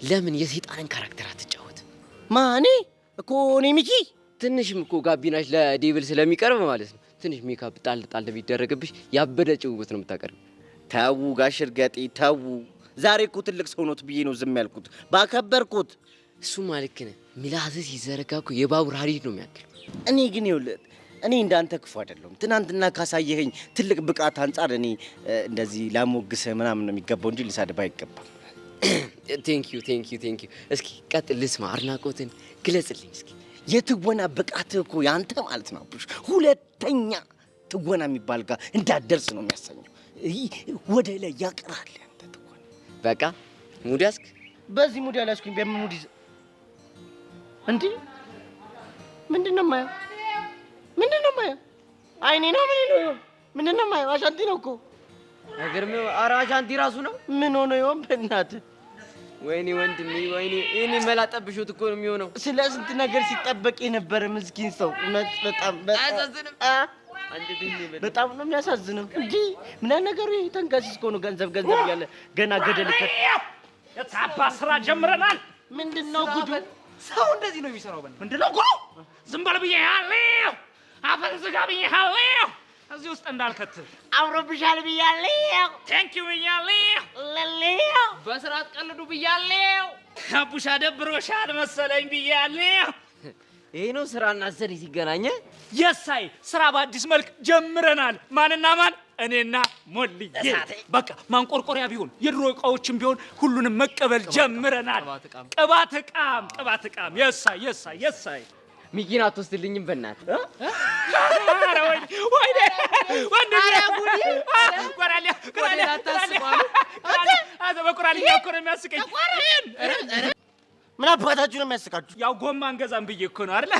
ለምን የሰይጣንን character አትጫወትም? ማ? እኔ እኮ እኔ ሚኪ ትንሽም እኮ ጋቢናሽ ለ devil ስለሚቀርብ ማለት ነው። ትንሽ ሜካፕ ጣል ጣል ቢደረግብሽ ያበደ ጭውውት ነው የምታቀርብ። ተው ጋሽ እርገጤ ተው። ዛሬ እኮ ትልቅ ሰው ኖት ብዬ ነው ዝም ያልኩት፣ ባከበርኩት። እሱማ ልክ ነህ። ምላስህ ሲዘረጋ እኮ የባቡር ሀዲድ ነው የሚያክል። እኔ ግን ይኸውልህ እኔ እንዳንተ ክፉ አይደለሁም። ትናንትና ካሳየኸኝ ትልቅ ብቃት አንጻር እኔ እንደዚህ ላሞግስህ ምናምን ነው የሚገባው እንጂ ልሳድብህ አይገባም። Thank you, thank you, thank you። እስኪ ቀጥል ልስማ፣ አድናቆትን ግለጽልኝ እስኪ። የትወና ብቃትህ እኮ ያንተ ማለት ነው አቡሽ፣ ሁለተኛ ትወና የሚባል ጋር እንዳትደርስ ነው የሚያሰኘው። ወደ ላይ ያቀራል ያንተ ትወና። በቃ mood ያዝክ? በዚህ mood ያልያዝኩኝ በምን mood ይዘ እንዴ? ምንድን ነው የማየው? ምንድን ነው የማየው? አይኔ ነው ምን ነው? ምንድን ነው የማየው? አሻንቲ ነው እኮ። አይገርምም? ኧረ አሻንቲ ራሱ ነው። ምን ሆኖ ይሆን በእናትህ? ወይኔ ወንድሜ፣ ወይኔ ይሄኔ መላጠብሾት እኮ ነው የሚሆነው። ስለ ስንት ነገር ሲጠበቅ የነበረ ምስኪን ሰው እውነት በጣም አያሳዝንም? በጣም ነው የሚያሳዝነው። እንዲህ ምን ያህል ነገሩ ይሄ ተንከሲስ እኮ ነው። ገንዘብ ገንዘብ እያለ ገና ገደል ከ የታባ ስራ ጀምረናል። ምንድን ነው ጉዱ? ሰው እንደዚህ ነው የሚሰራው። በእናትህ ምንድን ነው ጉዱ? ዝም በል ብዬሃለሁ። አፍህን ዝጋ ብዬሃለሁ። እዚህ ውስጥ እንዳልከት አምሮብሻል ብያለሁ። Thank you ብያለሁ። ለለሁ በስርዓት ቀልዱ ብያለሁ። አቡሻ ደብሮሻል መሰለኝ ብያለሁ። ይሄ ነው ስራና ዘዴ ሲገናኘ። የሳይ ስራ በአዲስ መልክ ጀምረናል። ማንና ማን? እኔና ሞልዬ። በቃ ማንቆርቆሪያ ቢሆን የድሮ እቃዎችም ቢሆን ሁሉንም መቀበል ጀምረናል። ቅባት እቃም ቅባት እቃም። የሳይ የሳይ የሳይ ሚኪን አትወስድልኝም በእናትህ? ኧረ ወይኔ ወይኔ ወንድሜ ቆራሌ ቆራሌ በቆራሌ እኮ ነው የሚያስቀኝ። ምን አባታችሁ ነው የሚያስቃችሁ? ያው ጎማ አንገዛም ብዬ እኮ ነው አይደለ?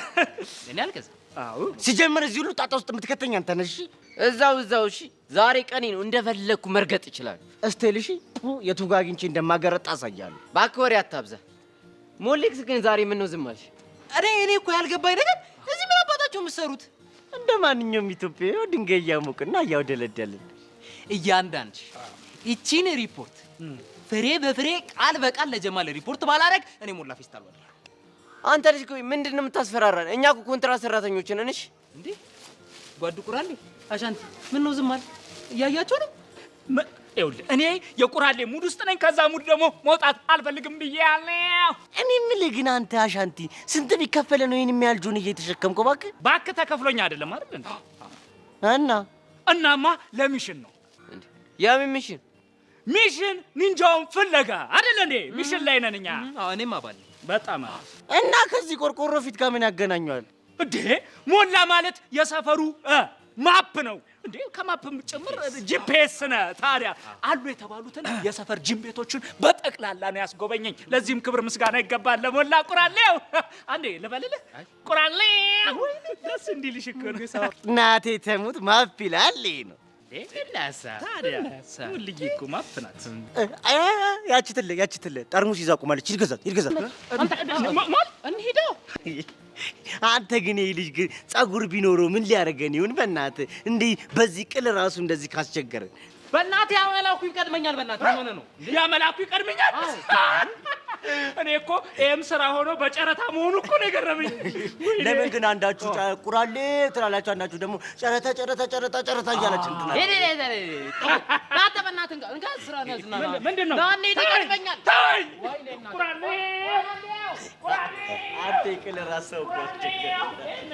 እኔ አልገዛም። አዎ ሲጀምር እዚህ ሁሉ ጣጣ ውስጥ የምትከተኝ አንተ ነህ። እሺ እዛው እዛው። እሺ ዛሬ ቀኔ ነው፣ እንደፈለግኩ መርገጥ እችላለሁ። እስቴል እሺ፣ የቱ ጋር አግኝቼ እንደማገረጥ አሳያለሁ። እባክህ ወሬ አታብዛ። ሞሌክስ ግን ዛሬ ምን ነው ዝም አልሽ? እኔ እኮ ያልገባኝ ነገር እዚህ ምን አባታቸው የምትሰሩት? እንደ ማንኛውም ኢትዮጵያዊ ድንጋይ እያሞቅና እያውደለደልን። እያንዳንድ ይቺን ሪፖርት ፍሬ በፍሬ ቃል በቃል ለጀማል ሪፖርት ባላረግ እኔ ሞላ ፌስታል ወላ። አንተ ልጅ ቆይ ምንድን ነው የምታስፈራራን? እኛ እኮ ኮንትራት ሰራተኞች ነን። እሺ እንዴ ጓዱ ቁራሌ አሻንቲ ምን ነው ዝም አለ? እያያቸው ነው። ይኸውልህ እኔ የቁራሌ mood ውስጥ ነኝ። ከዛ mood ደግሞ መውጣት አልፈልግም ብዬ ያለው። እኔ የምልህ ግን አንተ አሻንቲ ስንት ቢከፈለ ነው ይሄን የሚያህል ጆንያ እየተሸከምከው? እባክህ እባክህ ተከፍሎኝ አይደለም አይደል እንዴ? እና እናማ ለ mission ነው። የምን mission? Mission ኒንጃውን ፍለጋ አይደል እንዴ? Mission ላይ ነን እኛ። እኔም አባል ነኝ። በጣም እና ከዚህ ቆርቆሮ ፊት ጋር ምን ያገናኘዋል? እንዴ ሞላ ማለት የሰፈሩ map ነው እንዴ። ከ map ም ጭምር GPS ነ። ታዲያ አሉ የተባሉትን የሰፈር ጂም ቤቶችን በጠቅላላ ነው ያስጎበኘኝ። ለዚህም ክብር ምስጋና ይገባል ለሞላ ቁራሌው። አንዴ ልበልልህ ቁራሌው፣ ደስ እንዲልሽ እኮ ነው። እናቴ ተሙት map ይላል ይሄ ነው። ታዲያ ሙልዬ እኮ map ናት። ያቺ ትልቅ ያቺ ትልቅ ጠርሙስ ይዛ ቆማለች። ይድገዛት ይድገዛት። እንሂዳ። አንተ ግን ይህ ልጅ ግን ጸጉር ቢኖረው ምን ሊያደርገን ይሁን? በእናትህ እንዲህ በዚህ ቅል ራሱ እንደዚህ ካስቸገረን። በእናትህ ያ መላኩ ይቀድመኛል። በእናትህ ምን ሆነህ ነው? ያ መላኩ ይቀድመኛል። እኔ እኮ ይሄም ስራ ሆኖ በጨረታ መሆኑ እኮ ነው የገረመኝ። ለምን ግን አንዳችሁ ቁራሌ ትላላችሁ፣ አንዳችሁ ደግሞ ጨረታ ጨረታ ጨረታ ጨረታ እያላችሁ እንትን አለ። አንተ በእናትህ እንካ እንካ ስራ ነው ዝና ምንድን ነው? ና እንሂድ፣ ይቀድመኛል። ተወኝ። ቁራሌ አንተ የቅል ራስ ሰው እኮ አስቸገረን።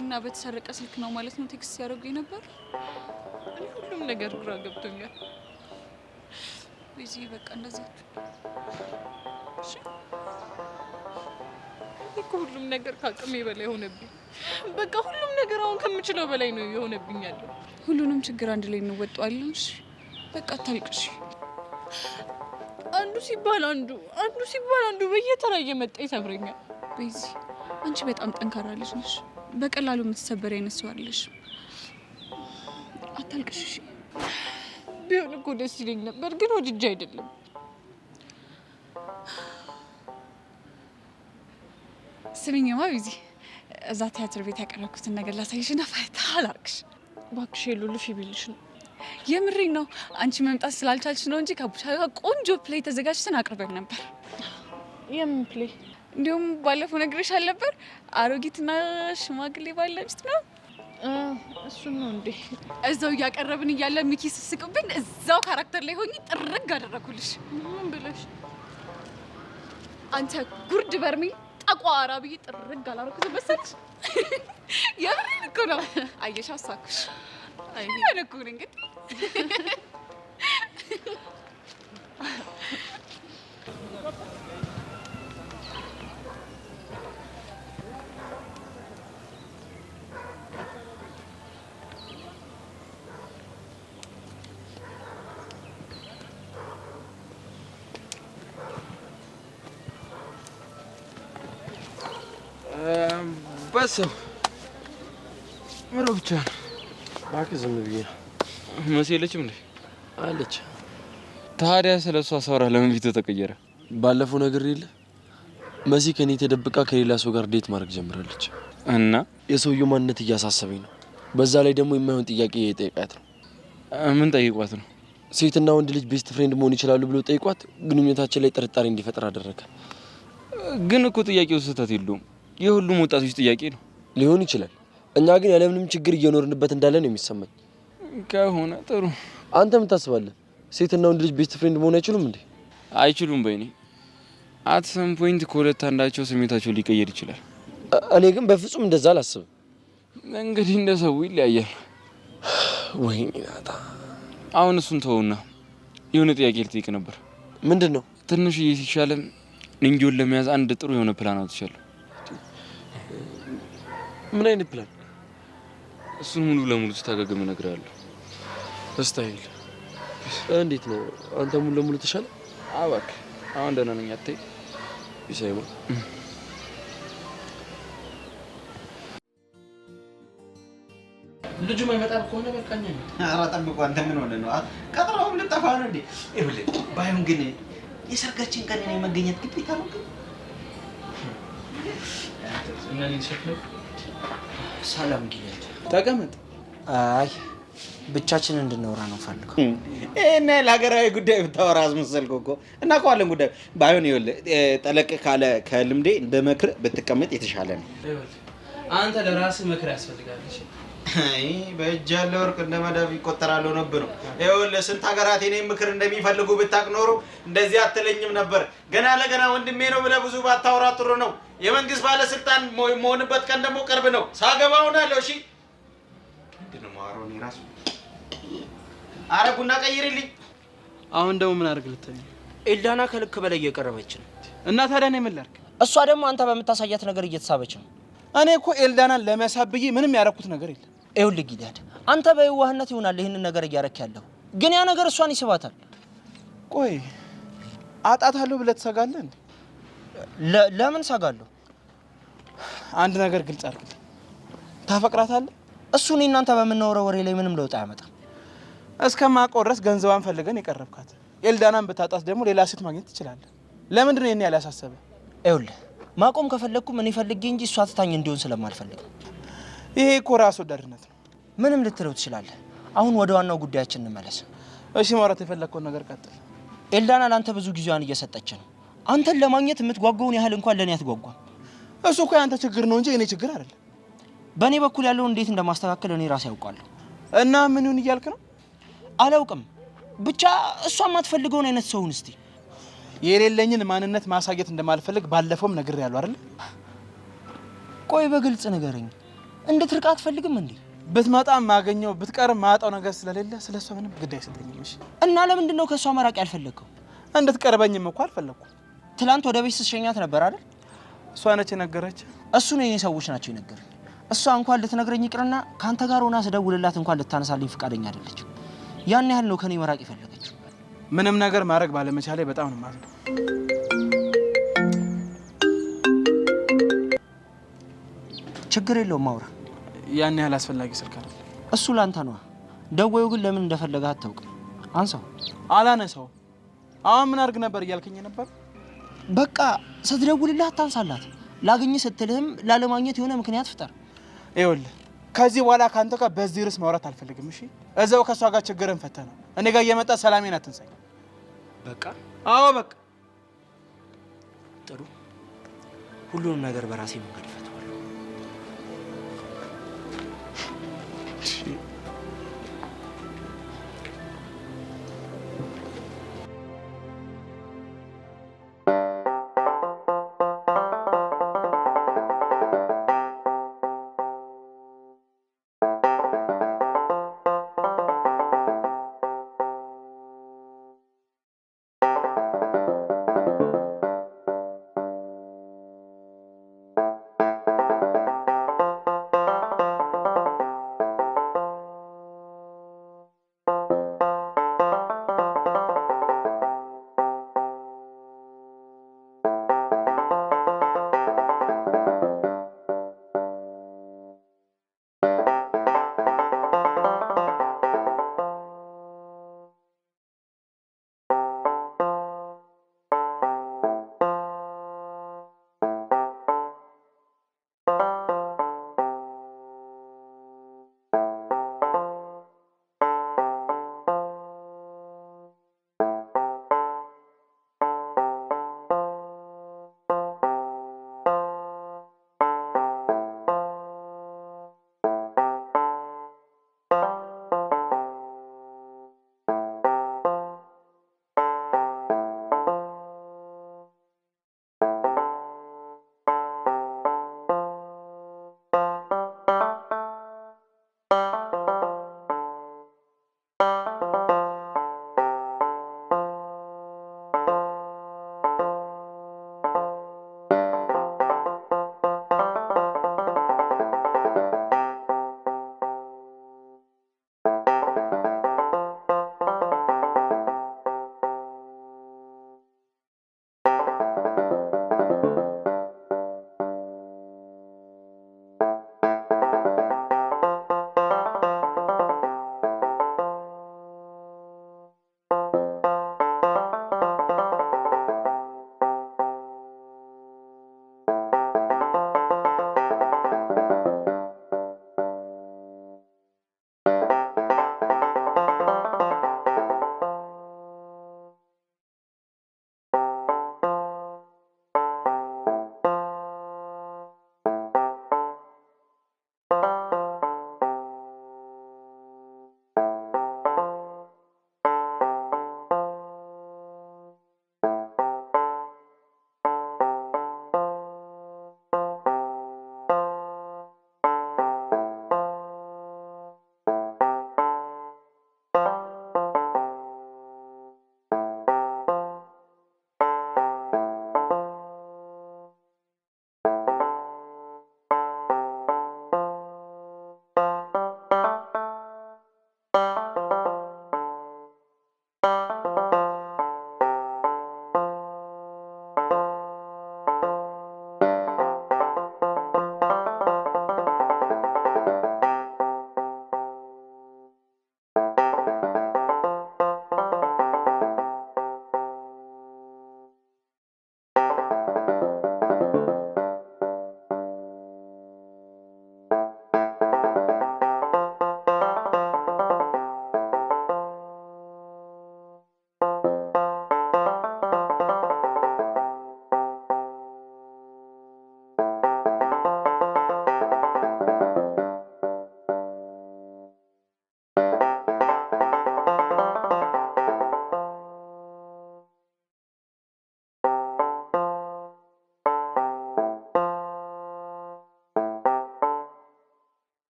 እና በተሰረቀ ስልክ ነው ማለት ነው text ሲያደርጉኝ ነበር። እኔ ሁሉም ነገር ግራ ገብቶኛል። ቤዚ በቃ እንደዚህ እሺ። እኔ እኮ ሁሉም ነገር ከአቅሜ በላይ ሆነብኝ። በቃ ሁሉም ነገር አሁን ከምችለው በላይ ነው የሆነብኝ ያለው። ሁሉንም ችግር አንድ ላይ እንወጣዋለን። እሺ በቃ አታልቅሽ። አንዱ ሲባል አንዱ፣ አንዱ ሲባል አንዱ በየተራ እየመጣ ይሰብረኛል። ቤዚ አንቺ በጣም ጠንካራ ልጅ ነሽ። በቀላሉ የምትሰበር አይነት ሰው አይደለሽም። አታልቅሽ እሺ። ቢሆን እኮ ደስ ይለኝ ነበር፣ ግን ወድጄ አይደለም። ስሚኝማ ቤዚ፣ እዛ ቲያትር ቤት ያቀረብኩትን ነገር ላሳይሽና ፈታ ላርግሽ። እባክሽ የሉ ልፊ ቢልሽ ነው። የምሬን ነው። አንቺ መምጣት ስላልቻልሽ ነው እንጂ ከቡሻ ጋር ቆንጆ play ተዘጋጅተን አቅርበን ነበር። የምን play? እንዲሁም ባለፈው ነግሬሽ አልነበር? አሮጊትና ሽማግሌ ባለ ሚስት ነው። እሱን ነው እንዴ? እዛው እያቀረብን እያለ ሚኪ ስስቅብን እዛው character ላይ ሆኜ ጥርግ አደረኩልሽ። ምን ብለሽ? አንተ ጉርድ በርሜል ጠቋራ ብዬ ጥርግ አላደረኩትም መሰለሽ? የምሬን እኮ ነው። አየሽ፣ አሳኩሽ። አይ እኮ ነኝ እንግዲህ። በሰው ምሮ ብቻ ነው። እባክህ ዝም ብዬ ነው። መሲ የለችም እንዴ? አለች። ታዲያ ስለ እሷ ሳወራ ለምን ፊቱ ተቀየረ? ባለፈው ነገር የለ መሲ ከኔ ተደብቃ ከሌላ ሰው ጋር date ማድረግ ጀምራለች። እና የሰውየው ማንነት እያሳሰበኝ ነው። በዛ ላይ ደግሞ የማይሆን ጥያቄ እየጠየቃት ነው። ምን ጠይቋት ነው? ሴትና ወንድ ልጅ best friend መሆን ይችላሉ ብሎ ጠይቋት ግንኙነታችን ላይ ጥርጣሬ እንዲፈጥር አደረገ። ግን እኮ ጥያቄው ስህተት የለውም። የሁሉም ወጣቶች ጥያቄ ነው። ሊሆን ይችላል። እኛ ግን ያለምንም ችግር እየኖርንበት እንዳለ ነው የሚሰማኝ። ከሆነ ጥሩ። አንተ ምን ታስባለህ? ሴትና ወንድ ልጅ best friend መሆን አይችሉም እንዴ? አይችሉም በይኔ። At some point ከሁለት አንዳቸው ስሜታቸው ሊቀየር ይችላል። እኔ ግን በፍጹም እንደዛ አላስብም። እንግዲህ እንደ ሰው ይለያያል። ወይኔ ናታ። አሁን እሱን ተውና የሆነ ጥያቄ ልጠይቅ ነበር። ምንድን ነው? ትንሽዬ ሲሻለም ኒንጆን ለመያዝ አንድ ጥሩ የሆነ ፕላን አውጥቻለሁ። ምን አይነት ፕላን? እሱን ሙሉ ለሙሉ ስታገግም እነግርሃለሁ። ስታይል እንዴት ነው አንተ? ሙሉ ለሙሉ ተሻለ? እባክህ አሁን ደህና ነኝ። አታይ ይሳይማ ልጁ ማይመጣ ከሆነ በቃ እኛ ነን። ኧረ ጠብቆ አንተ ምን ሆነህ ነው? ቀጥረውም ልጠፋ ነው እንዴ? ይኸውልህ ባይሆን ግን የሰርጋችን ቀን እኔ መገኘት ግዴታ ነው ግን ሰላም ጊልያድ፣ ተቀመጥ። አይ ብቻችንን እንድናወራ ነው ፈልገው። ይሄን ያህል ሀገራዊ ጉዳይ ብታወራ አስመሰልከው እኮ። እናውቀዋለን ጉዳዩ። ባይሆን ይኸውልህ ጠለቅ ካለ ከልምዴ እንደ መክር ብትቀመጥ የተሻለ ነው። አንተ ለራስህ ምክር ያስፈልጋል። እሺ አይ በእጅ ያለ ወርቅ እንደ መዳፍ ይቆጠራል ሆኖብህ ነው። ይኸውልህ ስንት ሀገራት የኔን ምክር እንደሚፈልጉ ብታውቅ ኖሮ እንደዚህ አትለኝም ነበር። ገና ለገና ወንድሜ ነው ብለህ ብዙ ባታወራ ጥሩ ነው። የመንግስት ባለስልጣን የምሆንበት ቀን ደግሞ ቅርብ ነው። ሳገባ እሆናለሁ። እሺ ምንድን ነው የማወራው እኔ እራሱ? ኧረ ቡና ቀይርልኝ። አሁን ደግሞ ምን አድርግ ልትለኝ? ኤልዳና ከልክ በላይ እየቀረበች ነው። እና ታዲያ እኔ ምን ላድርግ? እሷ ደግሞ አንተ በምታሳያት ነገር እየተሳበች ነው። እኔ እኮ ኤልዳናን ለመሳብ ብዬ ምንም ያደረኩት ነገር የለም። ይኸውልህ ጊልያድ፣ አንተ በየዋህነት ይሆናል ይህንን ነገር እያረክ ያለው፣ ግን ያ ነገር እሷን ይስባታል። ቆይ አጣታለሁ ብለህ ትሰጋለህ እንዴ? ለምን ሰጋለሁ? አንድ ነገር ግልጽ አድርግልኝ፣ ታፈቅራታለህ? እሱ እኔ እናንተ በምናወራው ወሬ ላይ ምንም ለውጥ አያመጣም። እስከማውቀው ድረስ ገንዘቧን ፈልገን የቀረብካት፣ ኤልዳናን ብታጣት ደግሞ ሌላ ሴት ማግኘት ትችላለህ። ለምንድን ነው ይሄን ያህል ያሳሰበህ? ይኸውልህ ማቆም ከፈለግኩም እኔ ፈልጌ እንጂ እሷ ትታኝ እንዲሆን ስለማልፈልግ ነው። ይሄ እኮ ራስ ወዳድነት ነው። ምንም ልትለው ትችላለህ። አሁን ወደ ዋናው ጉዳያችን እንመለስ። እሺ ማውራት የፈለግከውን ነገር ቀጥል። ኤልዳና ለአንተ ብዙ ጊዜዋን እየሰጠች ነው። አንተን ለማግኘት የምትጓጓውን ያህል እንኳን ለእኔ አትጓጓም። እሱ እኮ ያንተ ችግር ነው እንጂ የኔ ችግር አይደለም። በእኔ በኩል ያለውን እንዴት እንደማስተካከል እኔ ራሴ ያውቃለሁ። እና ምን ይሁን እያልክ ነው? አላውቅም። ብቻ እሷ የማትፈልገውን አይነት ሰውን እስቲ የሌለኝን ማንነት ማሳየት እንደማልፈልግ ባለፈውም ነግሬሃለሁ አይደል? ቆይ በግልጽ ንገረኝ፣ እንድትርቅ አትፈልግም እንዴ? ብትመጣ ማገኘው ብትቀር ማጣው ነገር ስለሌለ ስለሷ ምንም ግድ አይሰጠኝም። እሺ። እና ለምንድን ነው ከእሷ መራቅ ያልፈለግከው? እንድትቀርበኝም እኮ አልፈለግኩም። ትላንት ወደ ቤት ስትሸኛት ነበር አይደል? እሷ ነች የነገረች። እሱ ነው የኔ ሰዎች ናቸው የነገሩኝ። እሷ እንኳን ልትነግረኝ ይቅርና ከአንተ ጋር ሆና ስደውልላት እንኳን ልታነሳልኝ ፈቃደኛ አይደለችም። ያን ያህል ነው ከኔ መራቅ የፈለገችው። ምንም ነገር ማድረግ ባለመቻሌ በጣም ነው የማዝነው። ችግር የለውም አውራ። ያን ያህል አስፈላጊ ስልክ አይደለም። እሱ ላንተ ነዋ። ደወዩ ግን ለምን እንደፈለገ አታውቅም። አንሳው። አላነሳውም። አሁን ምን አድርግ ነበር እያልከኝ ነበር? በቃ ስትደውልልህ አታንሳላት። ላግኝ ስትልህም ላለማግኘት የሆነ ምክንያት ፍጠር። ይኸውልህ ከዚህ በኋላ ከአንተ ጋር በዚህ ርዕስ ማውራት አልፈልግም። እሺ? እዛው ከእሷ ጋር ችግርን ፈተህ ነው እኔ ጋር እየመጣ ሰላሜን አትንሳኝ። በቃ? አዎ በቃ። ጥሩ፣ ሁሉንም ነገር በራሴ መንገድ እፈታዋለሁ።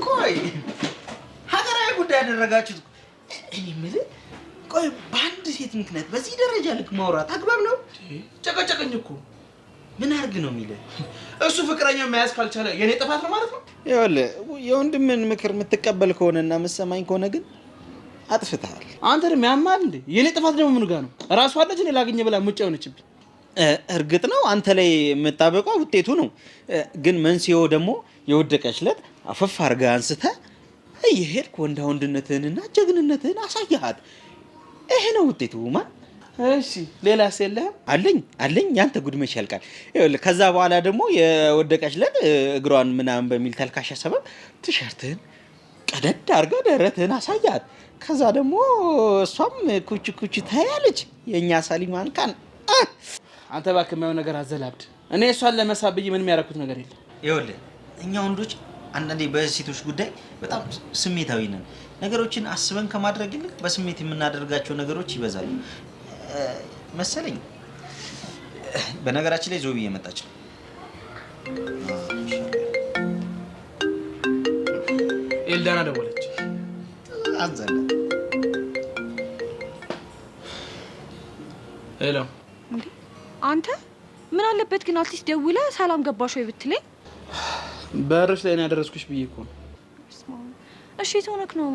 ቆይ ሀገራዊ ጉዳይ ያደረጋችሁት እኔ የምልህ፣ ቆይ በአንድ ሴት ምክንያት በዚህ ደረጃ ልክ ማውራት አግባብ ነው? ጨቀጨቀኝ እኮ። ምን አድርግ ነው የሚልህ? እሱ ፍቅረኛ መያዝ ካልቻለ የኔ ጥፋት ነው ማለት ነው? ይኸውልህ የወንድምን ምክር የምትቀበል ከሆነና የምትሰማኝ ከሆነ ግን አጥፍተሃል። አንተ ደግሞ ያማል እንዴ? የኔ ጥፋት ደግሞ ምን ጋር ነው? ራሷ አለች እኔ ላግኘ ብላ ሙጫ የሆነችብኝ። እርግጥ ነው አንተ ላይ የምጣበቀው ውጤቱ ነው፣ ግን መንስኤው ደግሞ የወደቀች ዕለት አፈፍ አድርገህ አንስተህ እየሄድክ ወንዳ ወንድነትህንና ጀግንነትህን አሳየሃት። ይሄ ነው ውጤቱ። ማ እሺ፣ ሌላስ የለህም? አለኝ አለኝ። ያንተ ጉድ መች ያልቃል። ይኸውልህ ከዛ በኋላ ደግሞ የወደቀች ዕለት እግሯን ምናምን በሚል ተልካሻ ሰበብ ቲሸርትህን ቀደድ አድርገህ ደረትህን አሳያት። ከዛ ደግሞ እሷም ኩች ኩች ታያለች። የእኛ ሳሊማን ካን አንተ እባክህ የማየው ነገር አዘላብድ። እኔ እሷን ለመሳብ ብዬ ምንም ያደረኩት ነገር የለም። ይኸውልህ እኛ ወንዶች አንዳንዴ በሴቶች ጉዳይ በጣም ስሜታዊ ነን። ነገሮችን አስበን ከማድረግ ይልቅ በስሜት የምናደርጋቸው ነገሮች ይበዛሉ መሰለኝ። በነገራችን ላይ ዞቢ እየመጣች ነው። ኤልዳና ደወለች። አንዘለ Hello፣ አንተ ምን አለበት ግን at least ደውለህ ሰላም ገባሽ ወይ ብትለኝ። በርሽ ላይ ነው ያደረስኩሽ ብዬ እኮ ነው። እሺ የት ሆነክ ነው?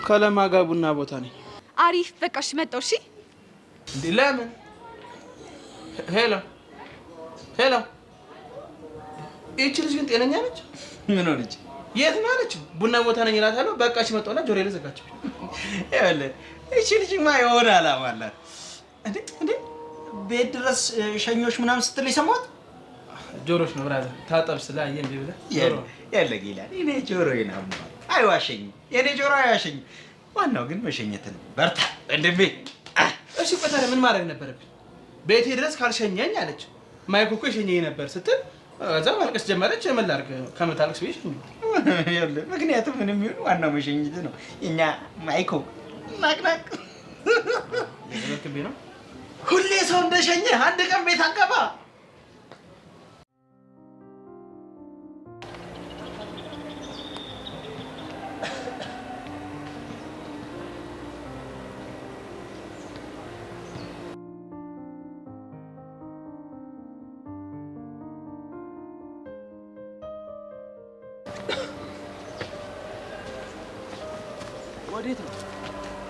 ከለማ ጋር ቡና ቦታ ነኝ። አሪፍ በቃ እሺ፣ መጣሁ። እሺ እንዴ ለምን? Hello hello፣ ይህቺ ልጅ ግን ጤነኛ ነች? ምን ሆነች? የት ነው አለች። ቡና ቦታ ነኝ እላታለሁ። በቃ እሺ መጣሁና ጆሮዬ ላይ ዘጋችብኝ። ይኸውልህ ይህቺ ልጅማ የሆነ ዓላማ አላት። እንዴ እንዴ ቤት ድረስ ሸኞች ምናምን ስትል የሰማሁት ጆሮሽ ነው brother። ታጠብ ስላየ እንዴ ብለህ ያለ ይላል። እኔ ጆሮዬን አሟል። አይዋሸኝም፣ የኔ ጆሮ አይዋሸኝም። ዋናው ግን መሸኘት ነው። በርታ ወንድሜ። እሺ ቆይ ታዲያ ምን ማድረግ ነበረብኝ? ቤቴ ድረስ ካልሸኘኝ አለች። ማይኩ እኮ የሸኘኝ ነበር ስትል እዛ ማልቀስ ጀመረች። ምን ላድርግ ከምታልቅስ ብዬሽ ይኸውልህ፣ ምክንያቱም ምንም ይሁን ዋናው መሸኘት ነው። እኛ ማይኮ ናቅናቅ ነው። ሁሌ ሰው እንደሸኘ አንድ ቀን ቤት አገባ። ወዴት ነው?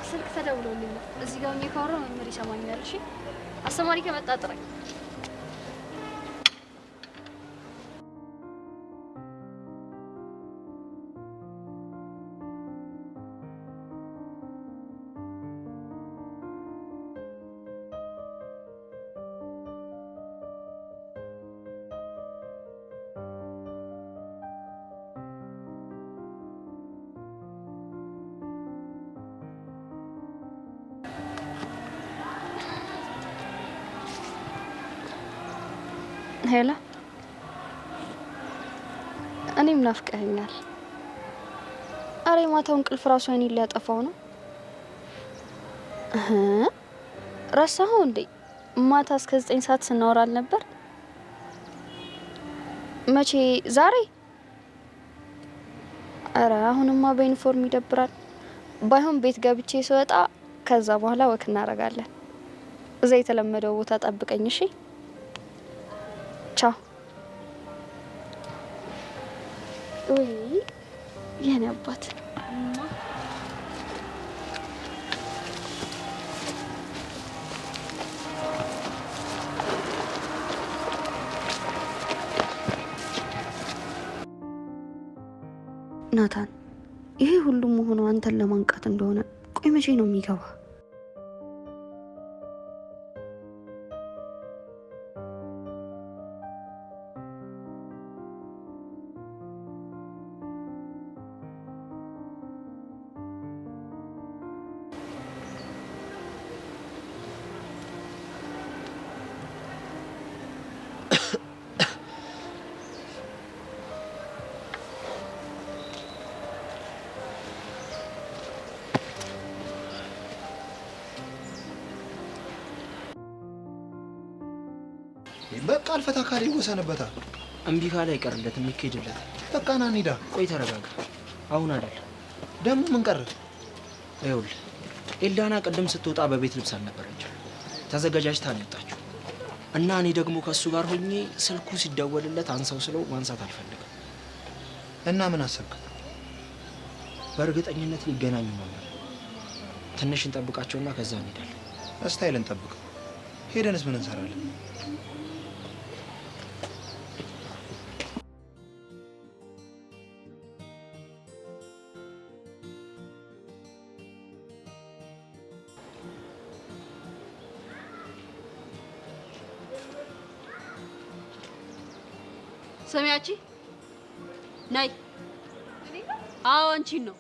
ስልክ ተደውሎልኝ ነው። እዚህ ጋር ሆኜ ካወራሁ መምህር ይሰማኛል። እሺ አስተማሪ ከመጣ ጥራኝ። Hello፣ እኔም ናፍቀኸኛል። አረ የማታው እንቅልፍ ራሱ አይኔን ሊያጠፋው ነው። እህ ረሳኸው እንዴ? ማታ እስከ 9 ሰዓት ስናወራ አልነበር? መቼ? ዛሬ? አረ አሁንማ በዩኒፎርም ይደብራል። ባይሆን ቤት ገብቼ ስወጣ ከዛ በኋላ walk እናደርጋለን። እዛ የተለመደው ቦታ ጠብቀኝ እሺ። ቻው። ውይ የኔ አባት ናታን፣ ይሄ ሁሉ መሆኑ አንተን ለማንቃት እንደሆነ ቆይ መቼ ነው የሚገባ? በቃ አልፈታ ካለ ይወሰንበታል። እምቢ ካለ አይቀርለትም፣ ይኬድለታል። በቃ ና እንሂዳ። ቆይ ተረጋጋ። አሁን አይደለም። ደግሞ ምን ቀረ? ይኸውልህ ኤልዳና ቅድም ስትወጣ በቤት ልብስ አልነበረችም። ተዘገጃጅታ ነው የወጣችው። እና እኔ ደግሞ ከእሱ ጋር ሆኜ ስልኩ ሲደወልለት አንሳው ስለው ማንሳት አልፈልግም። እና ምን አሰብክ? በእርግጠኝነት ሊገናኙ ነው። ትንሽ እንጠብቃቸውና ከዛ እንሄዳለን። እስታይል እንጠብቅ። ሄደንስ ምን እንሰራለን? ስሚያቺ ነይ። አዎ አንቺን ነው።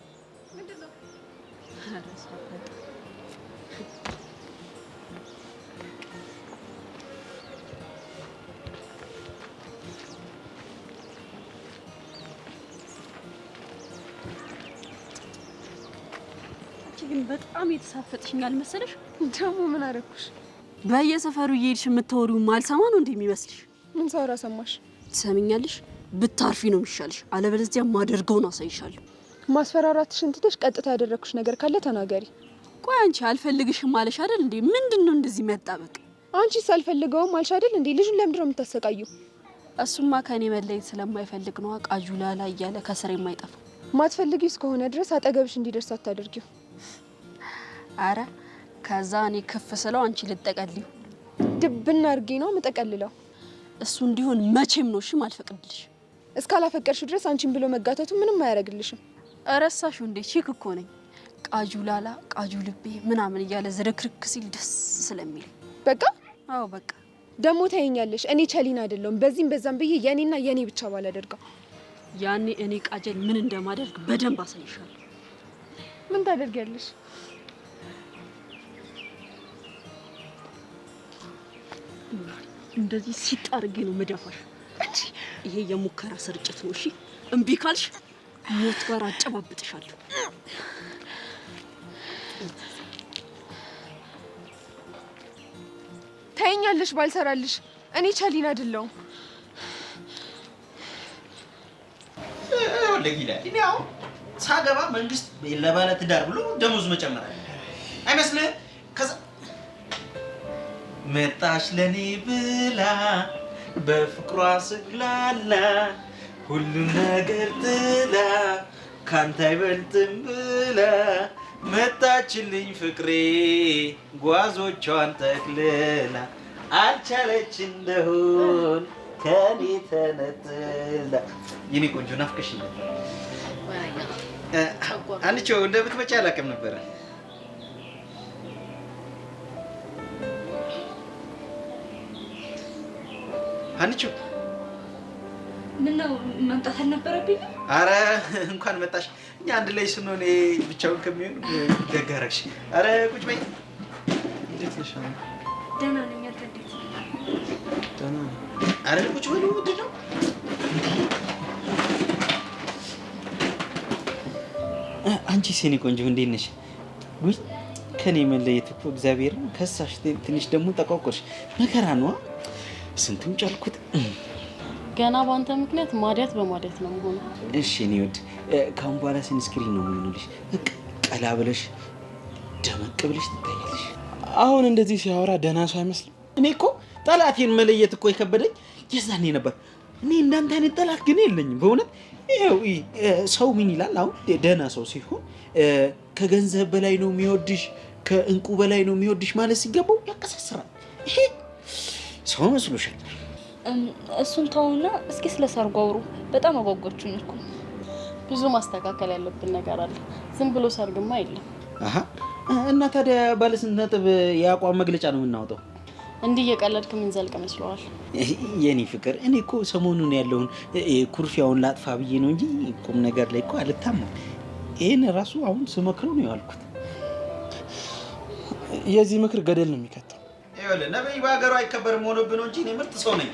አንቺ ግን በጣም የተሳፈጥሽኝ አልመሰለሽ? ደግሞ ምን አደረኩሽ? በየሰፈሩ እየሄድሽ የምታወሪው ማልሰማ ነው እንዴ የሚመስልሽ? ምን ሳወራ ሰማሽ? ትሰሚኛለሽ? ብታርፊ ነው የሚሻልሽ። አለበለዚያ ማደርገውን አሳይሻለሁ። ማስፈራራትሽን ትተሽ ቀጥታ ያደረግኩሽ ነገር ካለ ተናገሪ። ቆይ አንቺ አልፈልግሽም አለሽ አይደል እንዴ? ምንድን ነው እንደዚህ መጣበቅ? አንቺስ አልፈልገውም አልሽ አይደል እንዴ? ልጁን ለምንድን ነው የምታሰቃዩ? እሱማ ከኔ መለየት ስለማይፈልግ ነው ቃጁ ላላ እያለ ከስር የማይጠፋው። ማትፈልጊው እስከሆነ ድረስ አጠገብሽ እንዲደርስ አታደርጊው። አረ ከዛ እኔ ከፍ ስለው አንቺ ልጠቀልዩ። ድብና አድርጌ ነው የምጠቀልለው። እሱ እንዲሆን መቼም ነው እሺ ማልፈቅድልሽ። እስካላፈቀርሽው ድረስ አንቺን ብሎ መጋተቱ ምንም አያደርግልሽም። እረሳሽው እንዴ? chick እኮ ነኝ። ቃጁ ላላ ቃጁ ልቤ ምናምን እያለ ዝርክርክ ሲል ደስ ስለሚል በቃ። አዎ በቃ። ደግሞ ታየኛለሽ። እኔ ቸሊን አይደለሁም። በዚህም በዛም ብዬ የኔና የኔ ብቻ ባላደርገው። ያኔ እኔ ቃጀል ምን እንደማደርግ በደንብ አሳይሻለሁ። ምን ታደርጊያለሽ? እንደዚህ ሲጣርጌ ነው መደፋሽ። ይሄ የሙከራ ስርጭት ነው። እሺ እምቢ ካልሽ ሞት ጋር አጨባብጥሻለሁ። ታየኛለሽ ባልሰራልሽ። እኔ ቸሊን አይደለሁም። እኔ አሁን ሳገባ መንግስት ለባለ ትዳር ብሎ ደሞዝ መጨመር አለ አይመስልህም? ከዛ መጣሽ ለኔ ብላ በፍቅሯ ስግላላ ሁሉን ነገር ጥላ ካንተ አይበልጥም ብላ መጣችልኝ ፍቅሬ ጓዞቿን ጠቅልላ አልቻለች እንደሆን ከኔ ተነጥላ። የኔ ቆንጆ ናፍቀሽኝ ነበር። አንቺ እንደምትመጪ አላውቅም ነበረ። አንቺ ምነው መምጣት አልነበረብኝም? አረ እንኳን መጣሽ። እኛ አንድ ላይ ስንሆን ብቻውን ከሚሆን ደግ አደረግሽ። አረ ቁጭ በይ። እንዴት ነሽ? ደህና ነኝ። አንተ እንዴት? ደህና ነኝ። አረ ቁጭ በሉ። ምንድን ነው? አንቺስ የኔ ቆንጆ እንዴት ነሽ? ውይ ከኔ መለየት እኮ እግዚአብሔርን ከሳሽ። ትንሽ ደግሞ ጠቋቆርሽ። መከራ ነዋ። ስንቱን ጫልኩት። ገና በአንተ ምክንያት ማዲያት በማዲያት ነው የምሆነው። እሺ እኔ ወድ ከአሁን በኋላ sunscreen ነው የሚሆንልሽ። በቃ ቀላ ብለሽ ደመቅ ብለሽ ትታያለሽ። አሁን እንደዚህ ሲያወራ ደህና ሰው አይመስልም። እኔ እኮ ጠላቴን መለየት እኮ የከበደኝ የዛኔ ነበር። እኔ እንዳንተ አይነት ጠላት ግን የለኝም በእውነት። ይኸው ሰው ምን ይላል አሁን ደህና ሰው ሲሆን ከገንዘብ በላይ ነው የሚወድሽ፣ ከእንቁ በላይ ነው የሚወድሽ ማለት ሲገባው ያቀሳስራል። ይሄ ሰው መስሎሻል? እሱን ተውና እስኪ ስለ ሰርጉ አውሩ። በጣም አጓጓችሁኝ እኮ። ብዙ ማስተካከል ያለብን ነገር አለ። ዝም ብሎ ሰርግማ የለም። አሃ እና ታዲያ ባለ ስንት ነጥብ የአቋም መግለጫ ነው የምናወጣው? እንዲህ እየቀለድክ ምን ዘልቅ መስለዋል? የኔ ፍቅር እኔ እኮ ሰሞኑን ያለውን ኩርፊያውን ላጥፋ ብዬ ነው እንጂ ቁም ነገር ላይ እኮ አልታማም። ይሄን ራሱ አሁን ስመክረው ነው ያልኩት። የዚህ ምክር ገደል ነው የሚከተው። ይኸውልህ ነብይ በሀገሩ አይከበርም ሆኖብህ ነው እንጂ እኔ ምርጥ ሰው ነኝ።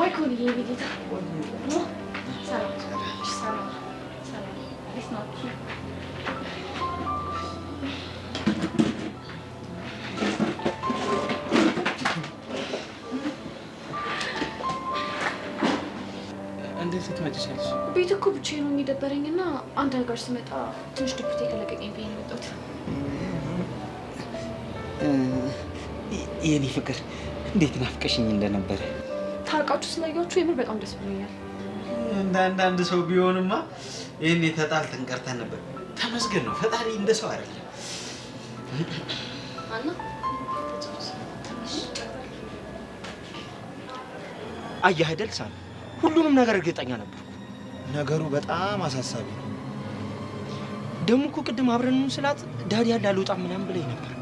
ወይ ኮንዬ ጌታ ሰላም ሰላም ሰላም፣ እንዴት ናችሁ? መጪሻለሽ? ቤት እኮ ብቻዬን ነው የሚደበረኝና አንተ ጋር ስመጣ ትንሽ ድብቴ ከለቀቀኝ ብዬ ነው የመጣሁት። የኔ ፍቅር እንዴት ናፍቀሽኝ እንደነበረ። ታርቃችሁ ስላያችሁ የምር በጣም ደስ ብሎኛል። እንደ አንዳንድ ሰው ቢሆንማ ይሄኔ ተጣልተን ቀርተን ነበር። ተመስገን ነው ፈጣሪ፣ እንደ ሰው አይደለም። አና አየህ አይደል ሳሚ፣ ሁሉንም ነገር እርግጠኛ ነበርኩ። ነገሩ በጣም አሳሳቢ ነው። ደግሞ እኮ ቅድም አብረን እንሁን ስላት daddy ያለ አልወጣም ምናምን ብለኝ ነበር።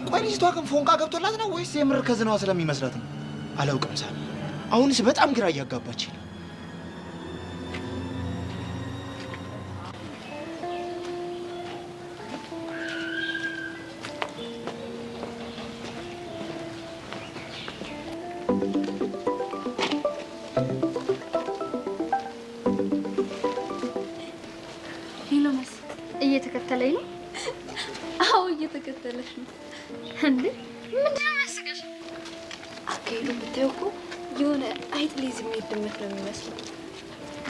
ቆይ ልጅቷ ግን ፎንቃ ገብቶላት ነው ወይስ የምር cousin ዋ ስለሚመስላት ነው? አላውቅም ሳሚ፣ አሁንስ በጣም ግራ እያጋባችኝ ነው። Hello መስ፣ እየተከተለኝ ነው? አዎ እየተከተለሽ ነው። እንዴ ምንድን ነው የሚያስቅሽ? አካሄዱን ብታየው እኮ የሆነ አይጥ ሊይዝ የሚሄድ ድመት ነው የሚመስለው።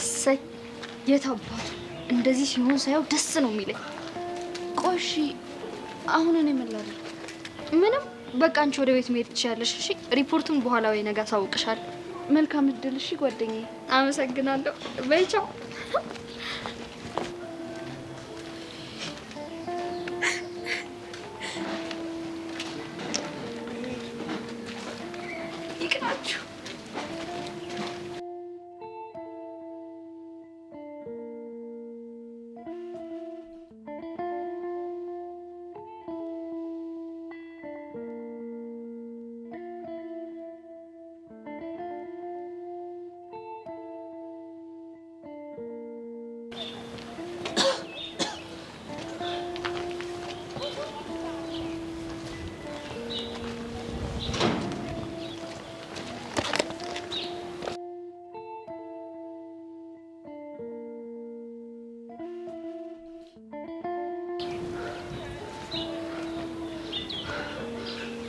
እሰይ የት አባቱ እንደዚህ ሲሆን ሳየው ደስ ነው የሚለኝ። ቆይ እሺ አሁን እኔ ምን ላድርግ? ምንም በቃ አንቺ ወደ ቤት መሄድ ትችያለሽ። እሺ ሪፖርቱን በኋላ ወይ ነገ አሳውቅሻለሁ። መልካም እድል። እሺ ጓደኛዬ። አመሰግናለሁ። በይ ቻው። ይቅናችሁ።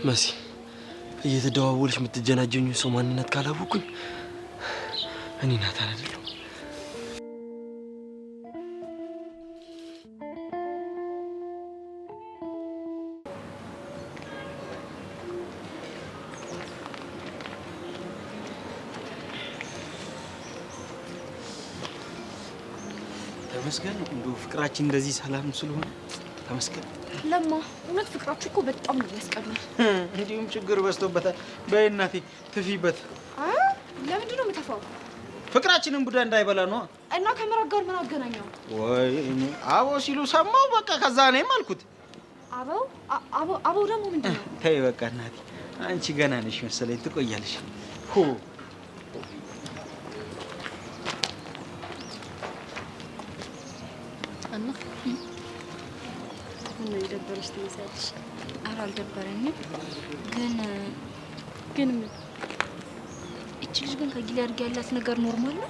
መሲ፣ እየተደዋወልሽ የምትጀናጀኙ ሰው ማንነት ካላወኩኝ እኔ ናታን አይደለሁም። ተመስገን ነው እንደው ፍቅራችን እንደዚህ ሰላም ስለሆነ ተመስገን። ለማ እውነት ፍቅራችሁ እኮ በጣም ነው የሚያስቀናው። እንዲሁም ችግር በዝቶበታል። በይ እናቴ ትፊበት። ለምንድን ነው የምተፋው? ፍቅራችንን ቡዳ እንዳይበላ ነዋ። እና ከምራቅ ጋር ምን አገናኘው? ወይ እኔ አበው ሲሉ ሰማሁ። በቃ ከዛ እኔም አልኩት አበው አበው አበው ደግሞ ምንድን ነው? ተይ በቃ እናቴ፣ አንቺ ገና ነሽ መሰለኝ ትቆያለሽ። ሁ እና ምነው የደበረሽ ትመስያለሽ? ኧረ አልደበረኝም፣ ግን ግን ምን እቺ ልጅ ግን ከጊልያድ ጋር ያላት ነገር normal ነው?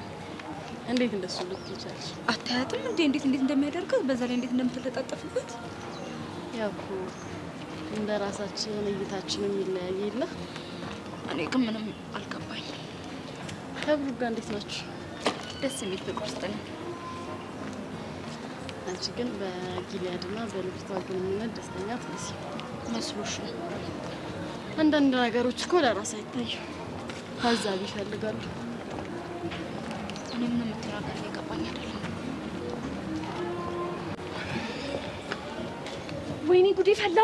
እንዴት እንደሱ ልትይ ቻልሽ? አታያትም እንዴ እንዴት እንዴት እንደሚያደርጋት፣ በዛ ላይ እንዴት እንደምትለጣጠፍበት። ያው እኮ እንደ ራሳችን እይታችንም ይለያይ የለ። እኔ ግን ምንም አልገባኝም። ከብሩ ጋር እንዴት ናችሁ? ደስ የሚል ፍቅር ውስጥ ነን። አንቺ ግን በጊልያድና በልጅቷ ግንኙነት ደስተኛ አትመስይም። መስሎሽ ነው? አንዳንድ ነገሮች እኮ ለራስ አይታዩም፣ ታዛቢ ይፈልጋሉ። እኔ ምንም የምትለው ነገር እየገባኝ አይደለም። ወይኔ ጉዴ ፈላ።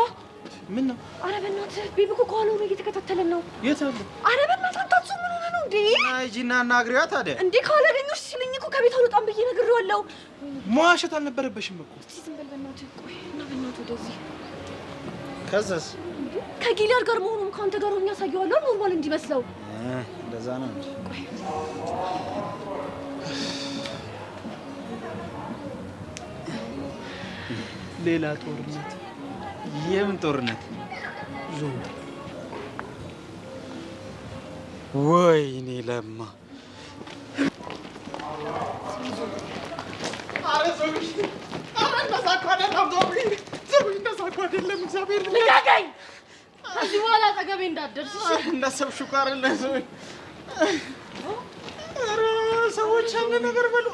ምን ነው? ኧረ በእናትህ babe እኮ ከኋላ ሆኖ እየተከታተለን ነው። የት አለ? ኧረ በእናትህ አንተ አትዞር። ምን ሆነህ ነው እንዴ? ሂጂና አናግሪዋ ታዲያ። እንዴ ካላገኘሁሽ ሲለኝ እኮ ከቤት አልወጣም ብዬ ነግሬዋለሁ። መዋሸት አልነበረበሽም እኮ። እስኪ ዝም በል በእናትህ። ቆይ እና በእናትህ ወደዚህ። ከዛስ? ከጊልያድ ጋር መሆኑን ከአንተ ጋር ሆኜ አሳየዋለሁ፣ normal እንዲመስለው። እንደዛ ነው እንጂ። ሌላ ጦርነት። የምን ጦርነት? ዞምቢ። ወይኔ ለማ። ኧረ ዞቢ፣ ኧረ እንደዛ እኮ አይደለም ዞቢ፣ ዞቢ እንደዛ እኮ አይደለም። እግዚአብሔር ልቀቀኝ! ከዚህ በኋላ አጠገቤ እንዳትደርስ። እሺ? እንዳሰብሽው እኮ አይደለም ዞቢ። ኧረ ሰዎች ብቻ አንድ ነገር በሉ።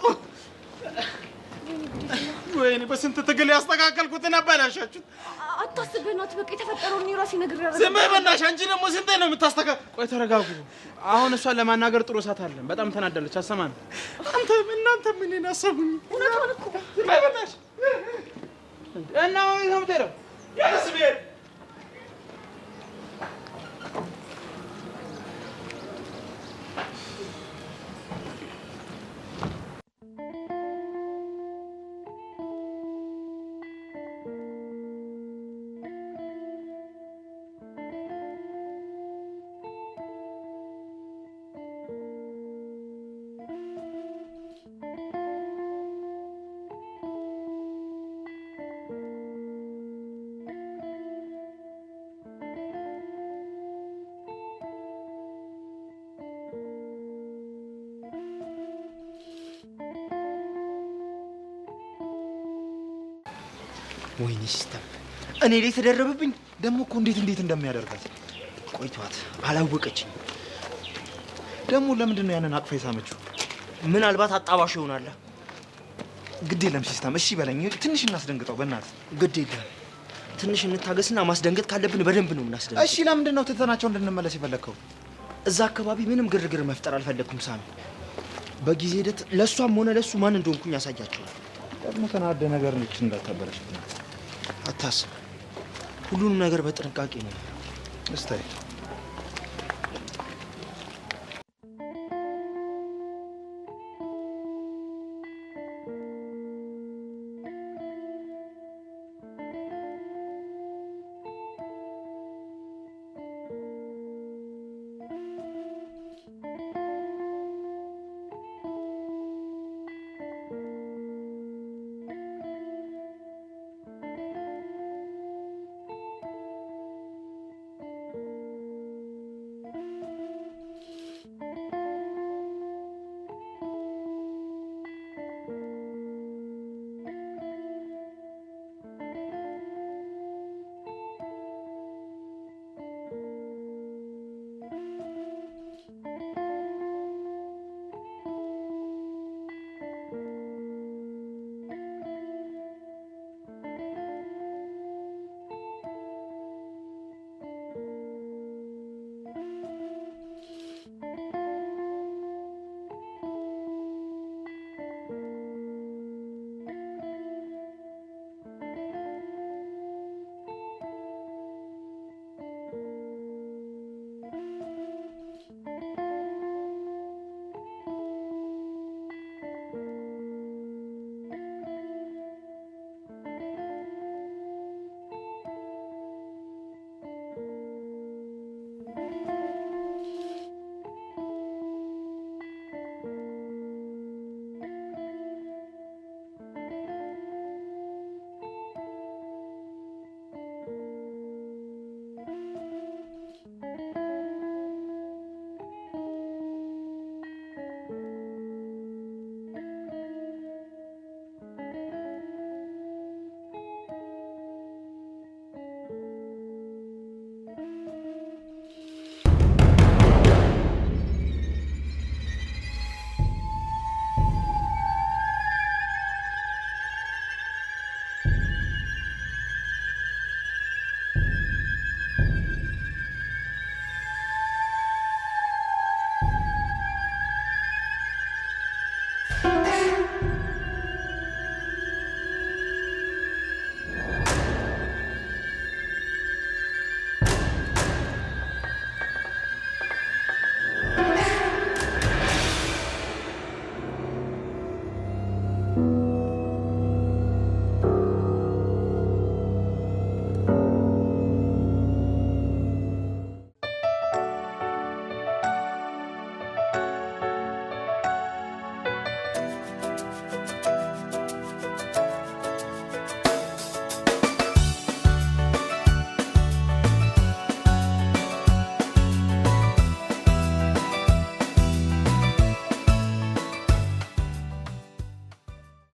ወይኔ በስንት ትግል ያስተካከልኩትን አበላሻችሁት። አታስብ በእናትህ፣ በቃ የተፈጠረውን እኔ ራሴ ነግሬሃለሁ። ዝም በይ በእናትሽ። አንቺ ደግሞ ስንቴ ነው የምታስተካክል? ቆይ ተረጋጉ። አሁን እሷን ለማናገር ጥሩ ሰዓት አለን። በጣም ተናዳለች። አሰማን። አንተ እናንተ ምን አሰቡኝ? እውነቷን እኮ። ዝም በይ በእናትሽ። እና አሁን የት ነው የምትሄደው? የትስ ብሄድ? ወይኔ ሲስተም እኔ ላይ ተደረበብኝ። ደግሞ እኮ እንዴት እንዴት እንደሚያደርጋት። ቆይቷት አላወቀችኝ። ደግሞ ለምንድን ነው ያንን አቅፋ የሳመችው? ምናልባት አጣባሽ ይሆናል። ግድ የለም ሲስተም፣ እሺ በለኝ። ትንሽ እናስደንግጠው በእናትህ። ግድ የለም፣ ትንሽ እንታገስና ማስደንገጥ ካለብን በደንብ ነው የምናስደንግጠው። እሺ ለምንድን ነው ትተናቸው እንድንመለስ የፈለግከው? እዛ አካባቢ ምንም ግርግር መፍጠር አልፈለግኩም ሳሚ። በጊዜ ሂደት ለእሷም ሆነ ለእሱ ማን እንደሆንኩኝ ያሳያቸዋል። ደግሞ ተናደ ነገር ነች እንዳታበላሽብን። አታስብ፣ ሁሉንም ነገር በጥንቃቄ ነው። እስታይ።